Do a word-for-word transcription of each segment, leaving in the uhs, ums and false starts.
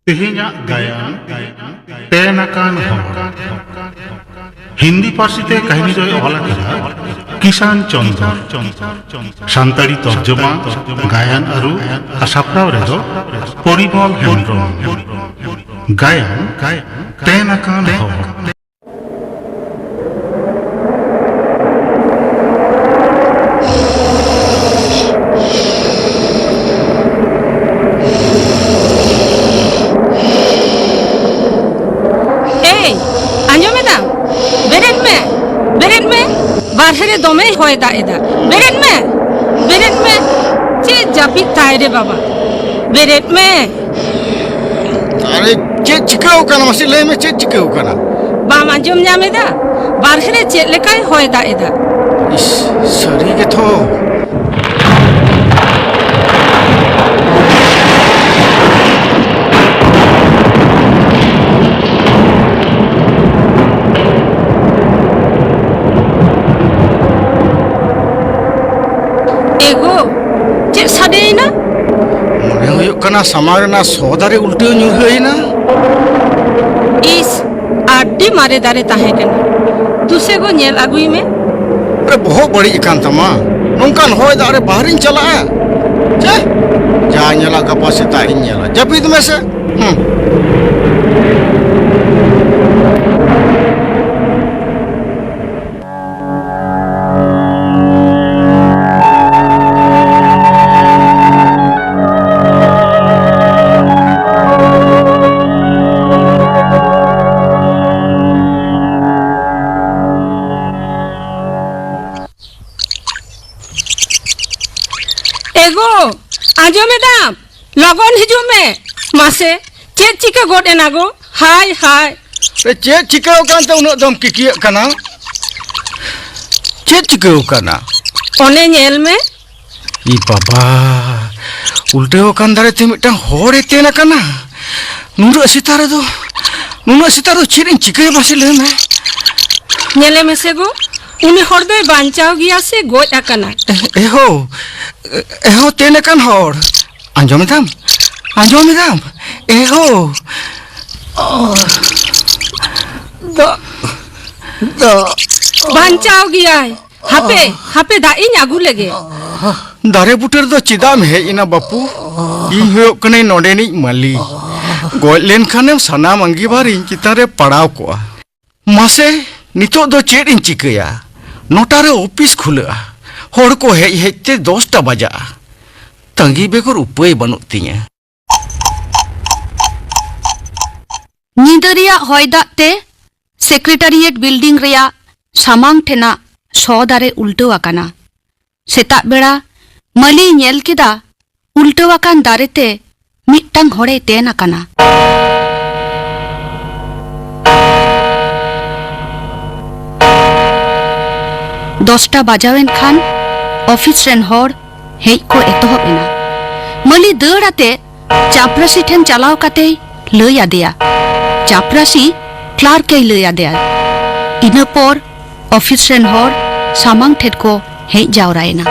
ᱛᱮᱦᱮᱧᱟᱜ ᱜᱟᱭᱟᱱ, ᱛᱮᱱ ᱟᱠᱟᱱ ᱦᱚᱲ᱾ ᱦᱤᱱᱫᱤ ᱯᱟᱹᱨᱥᱤ ᱛᱮ ᱠᱟᱹᱦᱱᱤ ᱫᱚᱭ ᱚᱞ ᱟᱠᱟᱫᱟ ᱠᱤᱥᱟᱱ ᱪᱚᱱᱫᱨᱚ᱾ ᱥᱟᱱᱛᱟᱲᱤ ᱛᱚᱨᱡᱚᱢᱟ, ᱜᱟᱭᱟᱱ ᱟᱹᱨᱩ ᱟᱨ ᱥᱟᱯᱲᱟᱣ ᱨᱮᱫᱚ ᱯᱚᱨᱤᱢᱚᱞ ᱦᱮᱢᱵᱽᱨᱚᱢ᱾ ᱜᱟᱭᱟᱱ, ᱛᱮᱱ ᱟᱠᱟᱱ ᱦᱚᱲ᱾ ᱮᱭ, ᱟᱸᱡᱚᱢᱮᱫᱟᱢ? ᱵᱮᱨᱮᱫ ᱢᱮ, ᱵᱮᱨᱮᱫ ᱢᱮ᱾ ᱵᱟᱨᱦᱮ ᱨᱮ ᱫᱚᱢᱮᱭ ᱦᱚᱭ ᱫᱟᱜ ᱮᱫᱟ᱾ ᱵᱮᱨᱮᱫ ᱢᱮ, ᱵᱮᱨᱮᱫ ᱢᱮ᱾ ᱪᱮᱫ ᱡᱟᱹᱯᱤᱫ ᱛᱟᱭ ᱨᱮ ᱵᱟᱵᱟ? ᱵᱮᱨᱮᱫ ᱢᱮ᱾ ᱟᱨᱮ, ᱪᱮᱫ ᱪᱤᱠᱟᱹᱣ ᱠᱟᱱᱟ? ᱢᱟᱥᱮ ᱞᱟᱹᱭ ᱢᱮ, ᱪᱮᱫ ᱪᱤᱠᱟᱹᱣ ᱠᱟᱱᱟ? ᱵᱟᱢ ᱟᱸᱡᱚᱢ ᱧᱟᱢ ᱮᱫᱟ? ᱵᱟᱨᱦᱮ ᱨᱮ ᱪᱮᱫ ᱞᱮᱠᱟᱭ ᱦᱚᱭ ᱫᱟᱜ ᱮᱫᱟ? ᱤᱥ, ᱥᱟᱹᱨᱤ ᱜᱮᱛᱚ᱾ ᱮ ᱜᱳ, ᱪᱮᱫ ᱥᱟᱰᱮᱭᱮᱱᱟ? ᱢᱚᱱᱮ ᱦᱩᱭᱩᱜ ᱠᱟᱱᱟ ᱥᱟᱢᱟᱝ ᱨᱮᱱᱟᱜ ᱥᱚ ᱫᱟᱨᱮ ᱩᱞᱴᱟᱹᱣ ᱧᱩᱨᱦᱟᱹᱭᱮᱱᱟ᱾ ᱤᱥ, ᱟᱹᱰᱤ ᱢᱟᱨᱮ ᱫᱟᱨᱮ ᱛᱟᱦᱮᱸ ᱠᱟᱱᱟ᱾ ᱫᱩᱥᱮ ᱜᱳ, ᱧᱮᱞ ᱟᱹᱜᱩᱭ ᱢᱮ᱾ ᱟᱨᱮ, ᱵᱚᱦᱚᱜ ᱵᱟᱹᱲᱤᱡ ᱟᱠᱟᱱ ᱛᱟᱢᱟ᱾ ᱱᱚᱝᱠᱟᱱ ᱦᱚᱭ ᱫᱟᱜ ᱨᱮ ᱵᱟᱦᱨᱮᱧ ᱪᱟᱞᱟᱜᱼᱟ? ᱪᱮ, ᱡᱟ ᱧᱮᱞᱟ ᱜᱟᱯᱟ ᱥᱮᱛᱟᱜ ᱤᱧ ᱧᱮᱞᱟ᱾ ᱡᱟᱹᱯᱤᱫ ᱢᱮᱥᱮ᱾ ᱦᱩᱸ᱾ ᱮ ᱜᱳ, ᱟᱸᱡᱚᱢᱮᱫᱟᱢ? ᱞᱚᱜᱚᱱ ᱦᱤᱡᱩᱜ ᱢᱮ᱾ ᱢᱟᱥᱮ, ᱪᱮᱫ ᱪᱤᱠᱟᱹ ᱜᱚᱫ ᱮᱱᱟ ᱜᱳ? ᱦᱟᱭ, ᱦᱟᱭ᱾ ᱮ, ᱪᱮᱫ ᱪᱤᱠᱟᱹᱣ ᱠᱟᱱ ᱛᱮ ᱩᱱᱟᱹᱜ ᱫᱚᱢ ᱠᱤᱠᱤᱭᱟᱹᱜ ᱠᱟᱱᱟ? ᱪᱮᱫ ᱪᱤᱠᱟᱹᱣ ᱠᱟᱱᱟ? ᱚᱱᱮ ᱧᱮᱞ ᱢᱮ᱾ ᱤ ᱵᱟᱵᱟ, ᱩᱞᱴᱟᱹᱣ ᱟᱠᱟᱱ ᱫᱟᱨᱮ ᱛᱮ ᱢᱤᱫᱴᱟᱝ ᱦᱚᱲᱮ ᱛᱮᱱ ᱟᱠᱟᱱᱟ᱾ ᱱᱩᱱᱟᱹᱜ ᱥᱮᱛᱟᱜ ᱨᱮᱫᱚ, ᱱᱩᱱᱟᱹᱜ ᱥᱮᱛᱟᱜ ᱨᱮᱫᱚ ᱪᱮᱫ ᱤᱧ ᱪᱤᱠᱟᱹᱭᱟ ᱢᱟᱥᱮ ᱞᱟᱹᱭ ᱢᱮ? ᱧᱮᱞᱮ ᱢᱮᱥᱮ ᱜᱳ, ᱩᱱᱤ ᱦᱚᱲ ᱫᱚᱭ ᱵᱟᱧᱪᱟᱣ ᱜᱮᱭᱟ ᱥᱮ ᱜᱚᱡ ᱟᱠᱟᱱᱟ? ᱮ-, ᱮᱦᱳ, ᱮᱦᱳ, ᱛᱮᱱ ᱟᱠᱟᱱ ᱦᱚᱲ᱾ ᱟᱸᱡᱚᱢᱮᱫᱟᱢ? ᱟᱸᱡᱚᱢᱮᱫᱟᱢ? ᱮᱦᱳ᱾ ᱫᱟᱜ, ᱫᱟᱜ᱾ ᱵᱟᱧᱪᱟᱣ ᱜᱮᱭᱟᱭ᱾ ᱦᱟᱯᱮ, ᱦᱟᱯᱮ, ᱫᱟᱜ ᱤᱧ ᱟᱹᱜᱩ ᱞᱮᱜᱮ᱾ ᱫᱟᱨᱮ ᱵᱩᱴᱟᱹ ᱨᱮᱫᱚ ᱪᱮᱫᱟᱜ ᱮᱢ ᱦᱮᱡ ᱮᱱᱟ ᱵᱟᱹᱯᱩ? ᱤᱧ ᱦᱩᱭᱩᱜ ᱠᱟᱹᱱᱟᱹᱧ ᱱᱚᱰᱮᱱᱤᱡ ᱢᱟᱹᱞᱤ᱾ ᱜᱚᱡ ᱞᱮᱱᱠᱷᱟᱱᱮᱢ ᱥᱟᱱᱟᱢ ᱟᱺᱜᱤᱵᱷᱟᱨ ᱤᱧ ᱪᱮᱛᱟᱱ ᱨᱮ ᱯᱟᱲᱟᱣ ᱠᱚᱜᱼᱟ᱾ ᱢᱟᱥᱮ, ᱱᱤᱛᱚᱜ ᱫᱚ ᱪᱮᱫ ᱤᱧ ᱪᱤᱠᱟᱹᱭᱟ? ᱱᱚᱴᱟ ᱨᱮ ᱚᱯᱷᱤᱥ ᱠᱷᱩᱞᱟᱹᱜᱼᱟ᱾ ᱦᱚᱲ ᱠᱚ ᱦᱮᱡ ᱦᱮᱡ ᱛᱮ ᱫᱚᱥᱴᱟ ᱵᱟᱡᱟᱜᱼᱟ᱾ ᱛᱟᱺᱜᱤ ᱵᱮᱜᱚᱨ ᱩᱯᱟᱹᱭ ᱵᱟᱹᱱᱩᱜ ᱛᱤᱧᱟᱹ᱾ ᱧᱤᱫᱟᱹ ᱨᱮᱭᱟᱜ ᱦᱚᱭ ᱫᱟᱜ ᱛᱮ ᱥᱮᱠᱨᱮᱴᱟᱨᱤᱭᱮᱴ ᱵᱤᱞᱰᱤᱝ ᱨᱮᱭᱟᱜ ᱥᱟᱢᱟᱝ ᱴᱷᱮᱱᱟᱜ ᱥᱚ ᱫᱟᱨᱮ ᱩᱞᱴᱟᱹᱣ ᱟᱠᱟᱱᱟ᱾ ᱥᱮᱛᱟᱜ ᱵᱮᱲᱟ ᱢᱟᱹᱞᱤᱭ ᱧᱮᱞ ᱠᱮᱫᱟ, ᱩᱞᱴᱟᱹᱣ ᱟᱠᱟᱱ ᱫᱟᱨᱮ ᱛᱮ ᱢᱤᱫᱴᱟᱝ ᱦᱚᱲᱮ ᱛᱮᱱ ᱟᱠᱟᱱᱟ᱾ ᱫᱚᱥᱴᱟ ᱵᱟᱡᱟᱣᱮᱱ ᱠᱷᱟᱱ ᱚᱯᱷᱤᱥ ᱨᱮᱱ ᱦᱚᱲ ᱦᱮᱡ ᱠᱚ ᱮᱛᱚᱦᱚᱵ ᱮᱱᱟ᱾ ᱢᱟᱹᱞᱤ ᱫᱟᱹᱲ ᱟᱛᱮ ᱪᱟᱯᱨᱟᱥᱤ ᱴᱷᱮᱱ ᱪᱟᱞᱟᱣ ᱠᱟᱛᱮᱭ ᱞᱟᱹᱭ ᱟᱫᱮᱭᱟ᱾ ᱪᱟᱯᱨᱟᱥᱤ ᱠᱞᱟᱨᱠ ᱮᱭ ᱞᱟᱹᱭ ᱟᱫᱮᱭᱟ᱾ ᱤᱱᱟᱹ ᱯᱚᱨ ᱚᱯᱷᱤᱥ ᱨᱮᱱ ᱦᱚᱲ ᱥᱟᱢᱟᱝ ᱴᱷᱮᱱ ᱠᱚ ᱦᱮᱡ ᱡᱟᱣᱨᱟᱭᱮᱱᱟ᱾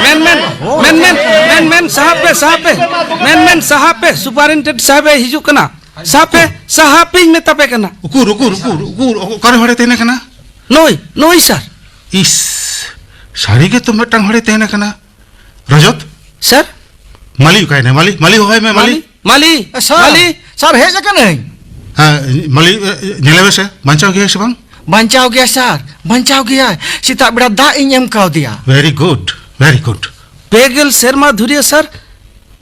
ᱢᱮᱱ, ᱢᱮᱱ, ᱢᱮᱱ, ᱢᱮᱱ, ᱢᱮᱱ, ᱥᱟᱦᱟᱵ ᱯᱮ, ᱥᱟᱦᱟᱵ ᱯᱮ᱾ ᱢᱮᱱ, ᱢᱮᱱ, ᱥᱟᱦᱟᱵ ᱯᱮ, ᱥᱩᱯᱟᱨᱤᱱᱴᱮᱱᱰᱮᱱᱴ ᱥᱟᱦᱟᱵ ᱮ ᱦᱤᱡᱩᱜ ᱠᱟᱱᱟ᱾ ᱥᱟᱦᱟᱯᱮ, ᱥᱟᱦᱟᱯᱮᱧ ᱢᱮᱛᱟ ᱯᱮ ᱠᱟᱱᱟ᱾ ᱩᱠᱩᱨ, ᱩᱠᱩᱨ, ᱩᱠᱩᱨ, ᱩᱠᱩᱨ, ᱚᱠᱟᱨᱮ ᱦᱚᱲᱮ ᱛᱟᱦᱮᱱ ᱠᱟᱱᱟ? ᱱᱩᱭ, ᱱᱩᱭ ᱥᱟᱨ᱾ ᱤᱥ, ᱥᱟᱹᱨᱤ ᱜᱮᱛᱚ ᱢᱤᱫᱴᱟᱝ ᱦᱚᱲᱮ ᱛᱟᱦᱮᱱ ᱠᱟᱱᱟ᱾ ᱨᱚᱡᱚᱛ? ᱥᱟᱨ? ᱢᱟᱹᱞᱤ ᱚᱠᱟᱭᱮᱱᱟᱭ? ᱢᱟᱹᱞᱤ, ᱢᱟᱹᱞᱤ ᱦᱚᱦᱚᱭ ᱢᱮ, ᱢᱟᱹᱞᱤ᱾ ᱢᱟᱹᱞᱤ, ᱮ, ᱥᱟᱨ, ᱢᱟᱹᱞᱤ᱾ ᱥᱟᱨ, ᱦᱮᱡ ᱟᱠᱟᱱᱟᱹᱧ᱾ ᱦᱮᱸ, ᱢᱟᱹᱞᱤ, ᱮ, ᱧᱮᱞᱮ ᱢᱮᱥᱮ, ᱵᱟᱧᱪᱟᱣ ᱜᱮᱭᱟᱭ ᱥᱮ ᱵᱟᱝ? ᱵᱟᱧᱪᱟᱣ ᱜᱮᱭᱟᱭ ᱥᱟᱨ, ᱵᱟᱧᱪᱟᱣ ᱜᱮᱭᱟᱭ᱾ ᱥᱮᱛᱟᱜ ᱵᱮᱲᱟ ᱫᱟᱜ ᱤᱧ ᱮᱢ ᱠᱟᱣᱫᱮᱭᱟ᱾ Very good, very good. ᱯᱮ ᱜᱮᱞ ᱥᱮᱨᱢᱟ ᱫᱷᱩᱨᱤᱭᱟᱹ ᱥᱟᱨ,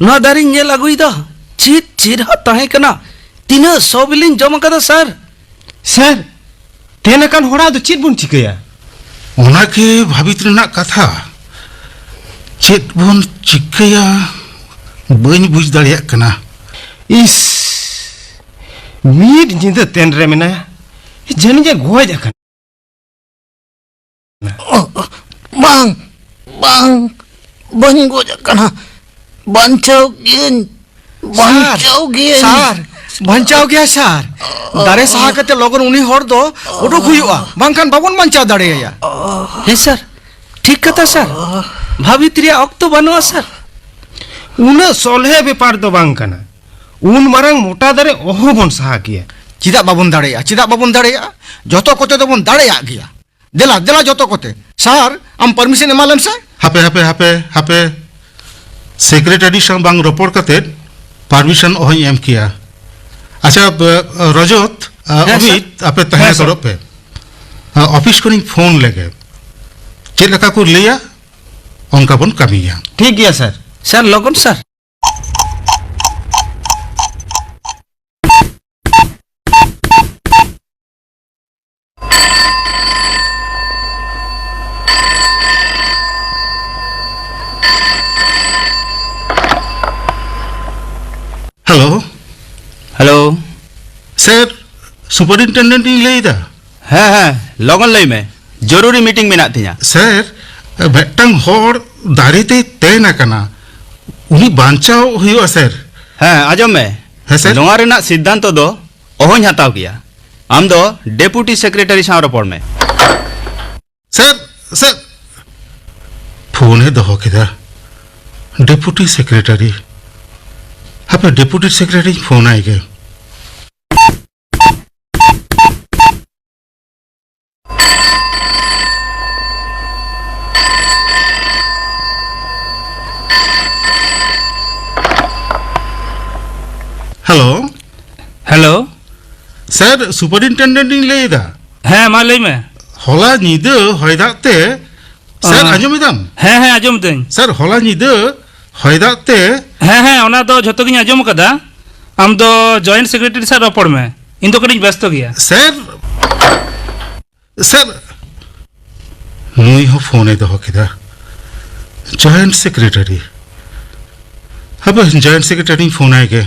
ᱱᱚᱣᱟ ᱫᱟᱨᱮᱧ ᱧᱮᱞ ᱟᱹᱜᱩᱭᱮᱫᱟ᱾ ᱪᱮᱫ ᱪᱮᱨᱦᱟ ᱛᱟᱦᱮᱸ ᱠᱟᱱᱟ᱾ ᱛᱤᱱᱟᱹᱜ ᱥᱚ ᱵᱤᱞᱤᱧ ᱡᱚᱢ ᱟᱠᱟᱫᱟ ᱥᱟᱨ᱾ ᱥᱟᱨ, ᱛᱮᱱ ᱟᱠᱟᱱ ᱦᱚᱲᱟᱜ ᱫᱚ ᱪᱮᱫ ᱵᱚᱱ ᱪᱤᱠᱟᱹᱭᱟ? ᱚᱱᱟ ᱜᱮ ᱵᱷᱟᱹᱵᱤᱛ ᱨᱮᱱᱟᱜ ᱠᱟᱛᱷᱟ᱾ ᱪᱮᱫ ᱵᱚᱱ ᱪᱤᱠᱟᱹᱭᱟ, ᱵᱟᱹᱧ ᱵᱩᱡᱽ ᱫᱟᱲᱮᱭᱟᱜ ᱠᱟᱱᱟ᱾ ᱤᱥ, ᱢᱤᱫ ᱧᱤᱫᱟᱹ ᱛᱮᱱ ᱨᱮ ᱢᱮᱱᱟᱭᱟ, ᱡᱟᱹᱱᱤᱡ ᱮ ᱜᱚᱡ ᱟᱠᱟᱱᱟ᱾ ᱵᱟᱝ, ᱵᱟᱝ, ᱵᱟᱹᱧ ᱜᱚᱡ ᱟᱠᱟᱱᱟ, ᱵᱟᱧᱪᱟᱣ ᱜᱤᱭᱟᱹᱧ, ᱥᱟᱨ, ᱵᱟᱧᱪᱟᱣ ᱜᱤᱭᱟᱹᱧ᱾ ᱥᱟᱨ, ᱵᱟᱧᱪᱟᱣ ᱜᱮᱭᱟᱭ ᱥᱟᱨ᱾ ᱫᱟᱨᱮ ᱥᱟᱦᱟ ᱠᱟᱛᱮ ᱞᱚᱜᱚᱱ ᱩᱱᱤ ᱦᱚᱲ ᱫᱚ ᱩᱰᱩᱠ ᱦᱩᱭᱩᱜᱼᱟ, ᱵᱟᱝᱠᱷᱟᱱ ᱵᱟᱵᱚᱱ ᱵᱟᱧᱪᱟᱣ ᱫᱟᱲᱮᱭᱟᱭᱟ᱾ ᱦᱮᱸ ᱥᱟᱨ, ᱴᱷᱤᱠ ᱠᱟᱛᱷᱟ, ᱥᱟᱨ᱾ ᱵᱷᱟᱹᱵᱤᱛ ᱨᱮᱭᱟᱜ ᱚᱠᱛᱚ ᱵᱟᱹᱱᱩᱜᱼᱟ, ᱥᱟᱨ᱾ ᱩᱱᱟᱹᱜ ᱥᱚᱞᱦᱮ ᱵᱮᱯᱟᱨ ᱫᱚ ᱵᱟᱝ ᱠᱟᱱᱟ᱾ ᱩᱱ ᱢᱟᱨᱟᱝ ᱢᱚᱴᱟ ᱫᱟᱨᱮ ᱚᱦᱚ ᱵᱚᱱ ᱥᱟᱦᱟ ᱠᱮᱭᱟ᱾ ᱪᱮᱫᱟᱜ ᱵᱟᱵᱚᱱ ᱫᱟᱲᱮᱭᱟᱜᱼᱟ? ᱪᱮᱫᱟᱜ ᱵᱟᱵᱚᱱ ᱫᱟᱲᱮᱭᱟᱜᱼᱟ? ᱡᱚᱛᱚ ᱠᱚᱛᱮ ᱫᱚᱵᱚᱱ ᱫᱟᱲᱮᱭᱟᱜ ᱜᱮᱭᱟ᱾ ᱫᱮᱞᱟ, ᱫᱮᱞᱟ ᱡᱚᱛᱚ ᱠᱚᱛᱮ᱾ ᱥᱟᱨ, ᱟᱢ ᱯᱟᱨᱢᱤᱥᱚᱱ ᱮᱢᱟ ᱞᱮᱢ ᱥᱮ᱾ ᱦᱟᱯᱮ, ᱦᱟᱯᱮ, ᱦᱟᱯᱮ, ᱦᱟᱯᱮ᱾ ᱥᱮᱠᱨᱮᱴᱟᱨᱤ ᱥᱟᱶ ᱵᱟᱝ ᱨᱚᱯᱚᱲ ᱠᱟᱛᱮ ᱯᱟᱨᱢᱤᱥᱚᱱ ᱚᱦᱚᱧ ᱮᱢ ᱠᱮᱭᱟ᱾ ᱟᱪᱪᱷᱟ, ᱵ-, ᱨᱚᱡᱚᱛ, ᱟ, ᱦᱮᱸ, ᱥᱟᱨ᱾ ᱚᱢᱤᱛ, ᱟᱯᱮ ᱛᱟᱦᱮᱸ ᱦᱮᱸ, ᱥᱟᱨ᱾ ᱦᱟᱛᱟᱲᱚᱜ ᱯᱮ᱾ ᱟ, ᱚᱯᱷᱤᱥ ᱠᱷᱚᱱᱤᱧ ᱯᱷᱳᱱ ᱞᱮᱜᱮ᱾ ᱪᱮᱫ ᱞᱮᱠᱟ ᱠᱚ ᱞᱟᱹᱭᱟ, ᱚᱱᱠᱟ ᱵᱚᱱ ᱠᱟᱹᱢᱤᱭᱟ᱾ ᱴᱷᱤᱠ ᱜᱮᱭᱟ, ᱥᱟᱨ᱾ ᱥᱟᱨ, ᱞᱚᱜᱚᱱ, ᱥᱟᱨ᱾ ᱦᱮᱞᱳ᱾ ᱦᱮᱞᱳ᱾ ᱥᱮᱨ, ᱥᱩᱯᱟᱨᱤᱱᱴᱮᱱᱰᱮᱱᱴ ᱤᱧ ᱞᱟᱹᱭᱫᱟ᱾ ᱦᱮᱸ, ᱦᱮᱸ, ᱞᱚᱜᱚᱱ ᱞᱟᱹᱭ ᱢᱮ, ᱡᱚᱨᱩᱨᱤ ᱢᱤᱴᱤᱝ ᱢᱮᱱᱟᱜ ᱛᱤᱧᱟ᱾ ᱥᱮᱨ, ᱢᱤᱫᱴᱟᱝ ᱦᱚᱲ ᱫᱟᱨᱮ ᱛᱮᱭ ᱛᱮᱱ ᱟᱠᱟᱱᱟ, ᱩᱱᱤ ᱵᱟᱧᱪᱟᱣ ᱦᱩᱭᱩᱜᱼᱟ, ᱥᱮᱨ᱾ ᱦᱮᱸ, ᱟᱸᱡᱚᱢ ᱢᱮ᱾ ᱦᱮᱸ, ᱥᱮᱨ᱾ ᱱᱚᱣᱟ ᱨᱮᱱᱟᱜ ᱥᱤᱫᱽᱫᱷᱟᱱᱛᱚ ᱫᱚ ᱚᱦᱚᱧ ᱦᱟᱛᱟᱣ ᱠᱮᱭᱟ᱾ ᱟᱢ ᱫᱚ ᱰᱮᱯᱩᱴᱤ ᱥᱮᱠᱨᱮᱴᱟᱨᱤ ᱥᱟᱶ ᱨᱚᱯᱚᱲ ᱢᱮ᱾ ᱥᱮᱨ, ᱥᱮᱨ, ᱯᱷᱳᱱᱮ ᱫᱚᱦᱚ ᱠᱮᱫᱟ᱾ Deputy secretary. ᱦᱟᱯᱮ, ᱰᱮᱯᱩᱴᱤ ᱥᱮᱠᱨᱮᱴᱟᱨᱤᱧ ᱯᱷᱳᱱ ᱟᱭ ᱜᱮ᱾ ᱦᱮᱞᱳ᱾ ᱦᱮᱞᱳ᱾ ᱥᱮᱨ, ᱥᱩᱯᱟᱨᱤᱱᱴᱮᱱᱰᱮᱱᱴ ᱤᱧ ᱞᱟᱹᱭ ᱮᱫᱟ᱾ ᱦᱮᱸ, ᱢᱟ ᱞᱟᱹᱭ ᱢᱮ᱾ ᱦᱚᱞᱟ ᱧᱤᱫᱟᱹ ᱦᱚᱭ ᱫᱟᱜ ᱛᱮ, ᱥᱮᱨ, ᱟᱸ᱾ ᱟᱸᱡᱚᱢ ᱮᱫᱟᱢ? ᱦᱮᱸ, ᱦᱮᱸ, ᱟᱸᱡᱚᱢ ᱮᱫᱟᱹᱧ᱾ ᱥᱮᱨ, ᱦᱚᱞᱟ ᱧᱤᱫᱟᱹ ᱦᱚᱭ ᱫᱟᱜ ᱛᱮ᱾ ᱦᱮᱸ, ᱦᱮᱸ, ᱚᱱᱟ ᱫᱚ ᱡᱷᱚᱛᱚ ᱜᱤᱧ ᱟᱸᱡᱚᱢ ᱟᱠᱟᱫᱟ᱾ ᱟᱢ ᱫᱚ ᱡᱚᱭᱮᱱᱴ ᱥᱮᱠᱨᱮᱴᱟᱨᱤ ᱥᱟᱶ ᱨᱚᱯᱚᱲ ᱢᱮ, ᱤᱧ ᱫᱚ ᱠᱟᱹᱴᱤᱡ ᱵᱮᱥᱛᱚ ᱜᱮᱭᱟ᱾ ᱥᱮᱨ, ᱥᱮᱨ, ᱱᱩᱭ ᱦᱚᱸ ᱯᱷᱳᱱᱮ ᱫᱚᱦᱚ ᱠᱮᱫᱟ᱾ Joint secretary. ᱦᱟᱯᱮ, ᱡᱚᱭᱮᱱᱴ ᱥᱮᱠᱨᱮᱴᱟᱨᱤᱧ ᱯᱷᱳᱱ ᱟᱭ ᱜᱮ᱾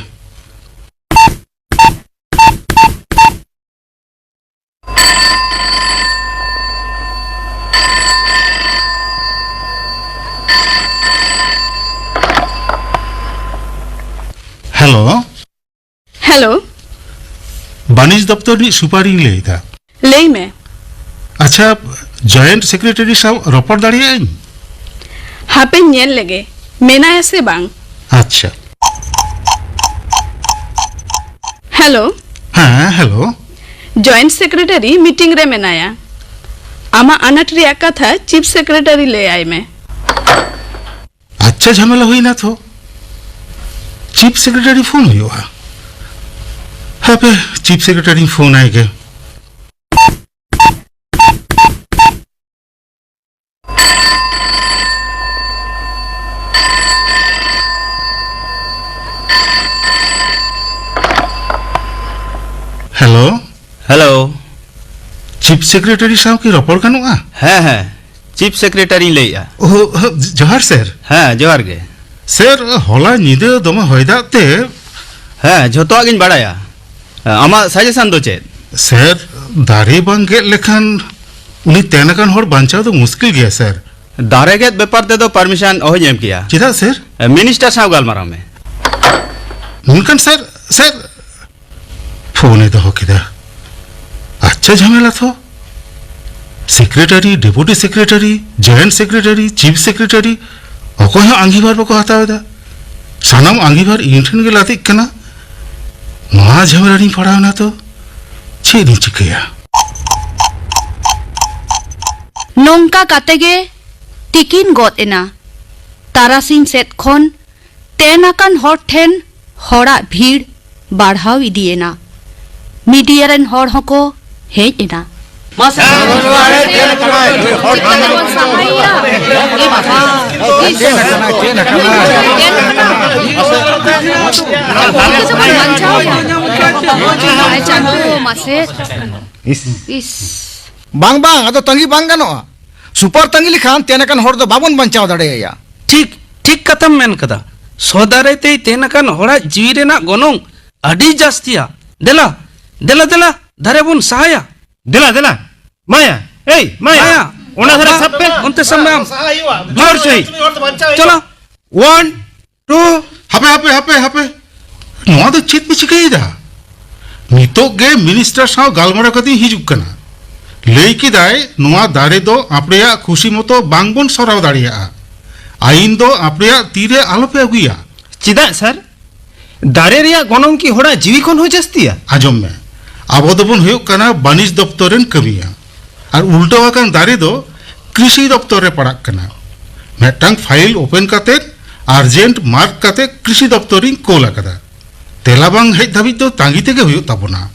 ᱦᱮᱞᱳ᱾ ᱦᱮᱞᱳ᱾ ᱵᱟᱹᱱᱤᱡᱽ ᱫᱚᱯᱛᱚᱨ ᱨᱤᱱᱤᱡ ᱥᱩᱯᱟᱨᱤᱧ ᱞᱟᱹᱭ ᱮᱫᱟ᱾ ᱞᱟᱹᱭ ᱢᱮ᱾ ᱟᱪᱪᱷᱟ, ᱡᱚᱭᱮᱱᱴ ᱥᱮᱠᱨᱮᱴᱟᱨᱤ ᱥᱟᱶ ᱨᱚᱯᱚᱲ ᱫᱟᱲᱮᱭᱟᱜ ᱟᱹᱧ? ᱦᱟᱯᱮᱧ ᱧᱮᱞ ᱞᱮᱜᱮ, ᱢᱮᱱᱟᱭᱟ ᱥᱮ ᱵᱟᱝ᱾ ᱟᱪᱪᱷᱟ᱾ ᱦᱮᱞᱳ᱾ ᱦᱮᱸ, ᱦᱮᱞᱳ᱾ ᱡᱚᱭᱮᱱᱴ ᱥᱮᱠᱨᱮᱴᱟᱨᱤ ᱢᱤᱴᱤᱝ ᱨᱮ ᱢᱮᱱᱟᱭᱟ᱾ ᱟᱢᱟᱜ ᱟᱱᱟᱴ ᱨᱮᱭᱟᱜ ᱠᱟᱛᱷᱟ ᱪᱤᱯ ᱥᱮᱠᱨᱮᱴᱟᱨᱤ ᱞᱟᱹᱭ ᱟᱭ ᱢᱮ᱾ ᱟᱪᱪᱷᱟ, ᱡᱷᱟᱢᱮᱞᱟ ᱦᱩᱭᱱᱟ ᱛᱚ᱾ ᱪᱤᱯ ᱥᱮᱠᱨᱮᱴᱟᱨᱤ ᱯᱷᱳᱱ ᱦᱩᱭᱩᱜᱼᱟ᱾ ᱦᱟᱯᱮ, ᱪᱤᱯ ᱥᱮᱠᱨᱮᱴᱟᱨᱤᱧ ᱯᱷᱳᱱ ᱟᱭ ᱜᱮ᱾ ᱦᱮᱞᱳ᱾ ᱦᱮᱞᱳ᱾ ᱪᱤᱯ ᱥᱮᱠᱨᱮᱴᱟᱨᱤ ᱥᱟᱶ ᱠᱤ ᱨᱚᱯᱚᱲ ᱜᱟᱱᱚᱜᱼᱟ? ᱦᱮᱸ, ᱦᱮᱸ, ᱪᱤᱯ ᱥᱮᱠᱨᱮᱴᱟᱨᱤᱧ ᱞᱟᱹᱭᱮᱜᱼᱟ᱾ ᱳ, ᱡᱚᱦᱟᱨ ᱥᱮᱨ᱾ ᱦᱮᱸ, ᱡᱚᱦᱟᱨ ᱜᱮ᱾ ᱥᱮᱨ, ᱦᱚᱞᱟ ᱧᱤᱫᱟᱹ ᱫᱚᱢᱮ ᱦᱚᱭ ᱫᱟᱜ ᱛᱮ᱾ ᱦᱮᱸ, ᱡᱷᱚᱛᱚᱣᱟᱜ ᱜᱤᱧ ᱵᱟᱲᱟᱭᱟ᱾ ᱟᱢᱟᱜ ᱥᱟᱡᱮᱥᱚᱱ ᱫᱚ ᱪᱮᱫ? ᱥᱮᱨ, ᱫᱟᱨᱮ ᱵᱟᱝ ᱜᱮᱫ ᱞᱮᱠᱷᱟᱱ ᱩᱱᱤ ᱛᱮᱱ ᱟᱠᱟᱱ ᱦᱚᱲ ᱵᱟᱧᱪᱟᱣ ᱫᱚ ᱢᱩᱥᱠᱤᱞ ᱜᱮᱭᱟ ᱥᱮᱨ᱾ ᱫᱟᱨᱮ ᱜᱮᱫ ᱵᱮᱯᱟᱨ ᱛᱮᱫᱚ ᱯᱟᱨᱢᱤᱥᱚᱱ ᱚᱦᱚᱧ ᱮᱢ ᱠᱮᱭᱟ᱾ ᱪᱮᱫᱟᱜ ᱥᱮᱨ? ᱢᱤᱱᱤᱥᱴᱟᱨ ᱥᱟᱶ ᱜᱟᱞᱢᱟᱨᱟᱣ ᱢᱮ᱾ ᱢᱮᱱᱠᱷᱟᱱ ᱥᱮᱨ, ᱥᱮᱨ, ᱯᱷᱳᱱᱮ ᱫᱚᱦᱚ ᱠᱮᱫᱟ᱾ ᱟᱪᱪᱷᱟ ᱡᱷᱟᱢᱮᱞᱟ ᱛᱚ᱾ Secretary, deputy secretary, joint secretary, chief secretary, ᱚᱠᱚᱭ ᱦᱚᱸ ᱟᱸᱜᱤᱵᱷᱟᱨ ᱵᱟᱠᱚ ᱦᱟᱛᱟᱣ ᱮᱫᱟ᱾ ᱥᱟᱱᱟᱢ ᱟᱸᱜᱤᱵᱷᱟᱨ ᱤᱧ ᱴᱷᱮᱱ ᱜᱮ ᱞᱟᱫᱮᱜ ᱠᱟᱱᱟ᱾ ᱢᱟ ᱡᱷᱟᱢᱮᱞᱟ ᱨᱤᱧ ᱯᱟᱲᱟᱣ ᱮᱱᱟ ᱛᱚ᱾ ᱪᱮᱫ ᱤᱧ ᱪᱤᱠᱟᱹᱭᱟ? ᱱᱚᱝᱠᱟ ᱠᱟᱛᱮ ᱜᱮ ᱛᱤᱠᱤᱱ ᱜᱚᱫ ᱮᱱᱟ᱾ ᱛᱟᱨᱟᱥᱤᱧ ᱥᱮᱫ ᱠᱷᱚᱱ ᱛᱮᱱ ᱟᱠᱟᱱ ᱦᱚᱲ ᱴᱷᱮᱱ ᱦᱚᱲᱟᱜ ᱵᱷᱤᱲ ᱵᱟᱲᱦᱟᱣ ᱤᱫᱤᱭᱮᱱᱟ᱾ ᱢᱤᱰᱤᱭᱟ ᱨᱮᱱ ᱦᱚᱲ ᱦᱚᱸᱠᱚ ᱦᱮᱡ ᱮᱱᱟ᱾ ᱤᱥ᱾ ᱵᱟᱝ, ᱵᱟᱝ, ᱟᱫᱚ ᱛᱟᱺᱜᱤ ᱵᱟᱝ ᱜᱟᱱᱚᱜᱼᱟ᱾ ᱥᱩᱯᱟᱨ ᱛᱟᱺᱜᱤ ᱞᱮᱠᱷᱟᱱ ᱛᱮᱱ ᱟᱠᱟᱱ ᱦᱚᱲ ᱫᱚ ᱵᱟᱵᱚᱱ ᱵᱟᱧᱪᱟᱣ ᱫᱟᱲᱮᱭᱟᱭᱟ᱾ ᱴᱷᱤᱠ, ᱴᱷᱤᱠ ᱠᱟᱛᱷᱟᱢ ᱢᱮᱱ ᱠᱟᱫᱟ᱾ ᱥᱚ ᱫᱟᱨᱮ ᱛᱮᱭ ᱛᱮᱱ ᱟᱠᱟᱱ ᱦᱚᱲᱟᱜ ᱡᱤᱣᱤ ᱨᱮᱱᱟᱜ ᱜᱚᱱᱚᱝ ᱟᱹᱰᱤ ᱡᱟᱹᱥᱛᱤᱭᱟ᱾ ᱫᱮᱞᱟ, ᱫᱮᱞᱟ, ᱫᱮᱞᱟ, ᱫᱟᱨᱮ ᱵᱚᱱ ᱥᱟᱦᱟᱭᱟ᱾ ᱫᱮᱞᱟ, ᱫᱮᱞᱟ, ᱢᱟᱭᱟ, ᱮᱭ, ᱢᱟᱭᱟ, ᱢᱟᱭᱟ, ᱚᱱᱟ ᱫᱷᱟᱨᱮ ᱥᱟᱵ ᱯᱮ᱾ ᱚᱱᱛᱮ ᱥᱟᱵ ᱢᱮ ᱟᱢ᱾ ᱡᱳᱨ ᱥᱟᱺᱦᱤᱡ᱾ ᱪᱚᱞᱚ᱾ One, two. ᱦᱟᱯᱮ, ᱦᱟᱯᱮ, ᱦᱟᱯᱮ, ᱦᱟᱯᱮ᱾ ᱱᱚᱣᱟ ᱫᱚ ᱪᱮᱫ ᱯᱮ ᱪᱤᱠᱟᱹᱭᱮᱫᱟ? ᱱᱤᱛᱚᱜ ᱜᱮ ᱢᱤᱱᱤᱥᱴᱟᱨ ᱥᱟᱶ ᱜᱟᱞᱢᱟᱨᱟᱣ ᱠᱟᱛᱮᱧ ᱦᱤᱡᱩᱜ ᱠᱟᱱᱟ᱾ ᱞᱟᱹᱭ ᱠᱮᱫᱟᱭ, ᱱᱚᱣᱟ ᱫᱟᱨᱮ ᱫᱚ ᱟᱯᱮᱭᱟᱜ ᱠᱷᱩᱥᱤ ᱢᱚᱛᱚ ᱵᱟᱝ ᱵᱚᱱ ᱥᱚᱨᱟᱣ ᱫᱟᱲᱮᱭᱟᱜᱼᱟ᱾ ᱟᱹᱭᱤᱱ ᱫᱚ ᱟᱯᱮᱭᱟᱜ ᱛᱤᱨᱮ ᱟᱞᱚᱯᱮ ᱟᱹᱜᱩᱭᱟ᱾ ᱪᱮᱫᱟᱜ ᱥᱟᱨ? ᱫᱟᱨᱮ ᱨᱮᱭᱟᱜ ᱜᱚᱱᱚᱝ ᱠᱤ ᱦᱚᱲᱟᱜ ᱡᱤᱣᱤ ᱠᱷᱚᱱ ᱦᱚᱸ ᱡᱟᱹᱥᱛᱤᱭᱟ? ᱟᱸᱡᱚᱢ ᱢᱮ, ᱟᱵᱚ ᱫᱚᱵᱚᱱ ᱦᱩᱭᱩᱜ ᱠᱟᱱᱟ ᱵᱟᱹᱱᱤᱡᱽ ᱫᱚᱯᱛᱚᱨ ᱨᱮᱱ ᱠᱟᱹᱢᱤᱭᱟᱹ, ᱟᱨ ᱩᱞᱴᱟᱹᱣ ᱟᱠᱟᱱ ᱫᱟᱨᱮ ᱫᱚ ᱠᱨᱤᱥᱤ ᱫᱚᱯᱛᱚᱨ ᱨᱮ ᱯᱟᱲᱟᱜ ᱠᱟᱱᱟ᱾ ᱢᱤᱫᱴᱟᱝ ᱯᱷᱟᱭᱤᱞ ᱳᱯᱮᱱ ᱠᱟᱛᱮ ᱟᱨᱡᱮᱱᱴ ᱢᱟᱨᱠ ᱠᱟᱛᱮ ᱠᱨᱤᱥᱤ ᱫᱚᱯᱛᱚᱨ ᱨᱤᱧ ᱠᱳᱞ ᱟᱠᱟᱫᱟ᱾ ᱛᱮᱞᱟ ᱵᱟᱝ ᱦᱮᱡ ᱫᱷᱟᱹᱵᱤᱡ ᱫᱚ ᱛᱟᱺᱜᱤ ᱛᱮᱜᱮ ᱦᱩᱭᱩᱜ ᱛᱟᱵᱚᱱᱟ᱾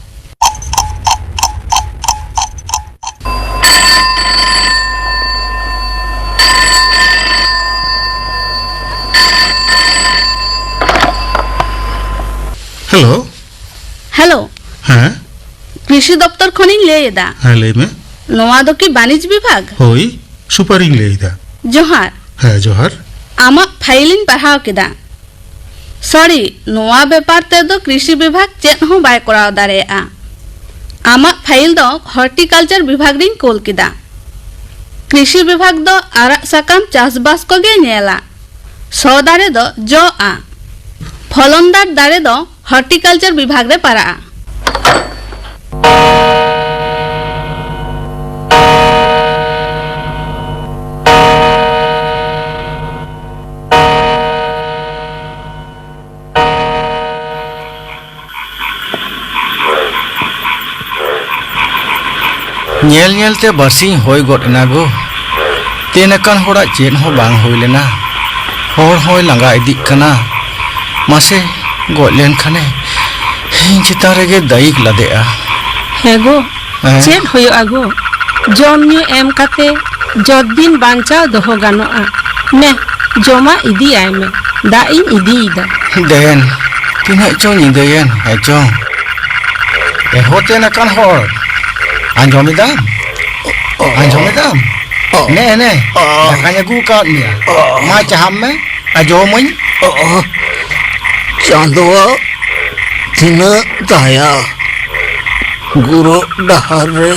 ᱦᱮᱞᱳ᱾ ᱦᱮᱞᱳ᱾ ᱦᱮᱸ᱾ ᱠᱨᱤᱥᱤ ᱫᱚᱯᱛᱚᱨ ᱠᱷᱚᱱᱤᱧ ᱞᱟᱹᱭ ᱮᱫᱟ᱾ ᱦᱮᱸ, ᱞᱟᱹᱭ ᱢᱮ᱾ ᱱᱚᱣᱟ ᱫᱚ ᱠᱤ ᱵᱟᱹᱱᱤᱡᱽ ᱵᱤᱵᱷᱟᱜᱽ? ᱦᱳᱭ, ᱥᱩᱯᱟᱨᱤᱧ ᱞᱟᱹᱭ ᱮᱫᱟ᱾ ᱡᱚᱦᱟᱨ᱾ ᱦᱮᱸ, ᱡᱚᱦᱟᱨ᱾ ᱟᱢᱟᱜ ᱯᱷᱟᱭᱤᱞᱤᱧ ᱯᱟᱲᱦᱟᱣ ᱠᱮᱫᱟ᱾ ᱥᱚᱨᱤ, ᱱᱚᱣᱟ ᱵᱮᱯᱟᱨ ᱛᱮᱫᱚ ᱠᱨᱤᱥᱤ ᱵᱤᱵᱷᱟᱜᱽ ᱪᱮᱫ ᱦᱚᱸ ᱵᱟᱭ ᱠᱚᱨᱟᱣ ᱫᱟᱲᱮᱭᱟᱜᱼᱟ᱾ ᱟᱢᱟᱜ ᱯᱷᱟᱭᱤᱞ ᱫᱚ ᱦᱚᱨᱴᱤᱠᱟᱞᱪᱟᱨ ᱵᱤᱵᱷᱟᱜᱽ ᱨᱤᱧ ᱠᱳᱞ ᱠᱮᱫᱟ᱾ ᱠᱨᱤᱥᱤ ᱵᱤᱵᱷᱟᱜᱽ ᱫᱚ ᱟᱨᱟᱜ ᱥᱟᱠᱟᱢ ᱪᱟᱥᱵᱟᱥ ᱠᱚᱜᱮ ᱧᱮᱞᱟ᱾ ᱥᱚ ᱫᱟᱨᱮ ᱫᱚ ᱡᱚᱜᱼᱟ᱾ ᱯᱷᱚᱞᱚᱱᱫᱟᱨ ᱫᱟᱨᱮ ᱫᱚ ᱦᱚᱨᱴᱤᱠᱟᱞᱪᱟᱨ ᱵᱤᱵᱷᱟᱜᱽ ᱨᱮ ᱯᱟᱲᱟᱜᱼᱟ᱾ ᱧᱮᱞ ᱧᱮᱞ ᱛᱮ ᱵᱟᱨᱥᱤᱧ ᱦᱩᱭ ᱜᱚᱫ ᱮᱱᱟ ᱜᱳ᱾ ᱛᱮᱱ ᱟᱠᱟᱱ ᱦᱚᱲᱟᱜ ᱪᱮᱫ ᱦᱚᱸ ᱵᱟᱝ ᱦᱩᱭ ᱞᱮᱱᱟ᱾ ᱦᱚᱲ ᱦᱚᱸᱭ ᱞᱟᱸᱜᱟ ᱤᱫᱤᱜ ᱠᱟᱱᱟ᱾ ᱢᱟᱥᱮ, ᱜᱚᱡ ᱞᱮᱱ ᱠᱷᱟᱱᱮ ᱤᱧ ᱪᱮᱛᱟᱱ ᱨᱮᱜᱮ ᱫᱟᱹᱭᱤᱠ ᱞᱟᱫᱮᱜᱼᱟ᱾ ᱦᱮᱸ ᱜᱳ, ᱦᱮᱸ? ᱪᱮᱫ ᱦᱩᱭᱩᱜᱼᱟ ᱜᱳ? ᱡᱚᱢ ᱧᱩ ᱮᱢ ᱠᱟᱛᱮ ᱡᱚᱛ ᱫᱤᱱ ᱵᱟᱧᱪᱟᱣ ᱫᱚᱦᱚ ᱜᱟᱱᱚᱜᱼᱟ᱾ ᱱᱮ, ᱡᱚᱢᱟᱜ ᱤᱫᱤᱭᱟᱭ ᱢᱮ, ᱫᱟᱜ ᱤᱧ ᱤᱫᱤᱭᱮᱫᱟ᱾ ᱫᱮᱱ, ᱛᱤᱱᱟᱹᱜ ᱪᱚ ᱧᱤᱫᱟᱹᱭᱮᱱ, ᱦᱮᱸ ᱪᱚᱝ᱾ ᱮᱦᱚᱛᱮᱱ ᱟᱠᱟᱱ ᱦᱚᱲ, ᱟᱸᱡᱚᱢᱮᱫᱟᱢ? ᱟᱸᱡᱚᱢᱮᱫᱟᱢ? ᱱᱮ, ᱱᱮ, ᱫᱟᱠᱟᱧ ᱟᱹᱜᱩ ᱟᱠᱟᱫ ᱢᱮᱭᱟ, ᱢᱟ ᱪᱟᱦᱟᱢ ᱢᱮ, ᱟᱸᱡᱚᱢᱟᱹᱧ᱾ ᱪᱟᱸᱫᱳᱣᱟᱜ ᱛᱤᱱᱟᱹᱜ ᱫᱟᱭᱟ, ᱜᱩᱨᱩ ᱰᱟᱦᱟᱨ ᱨᱮ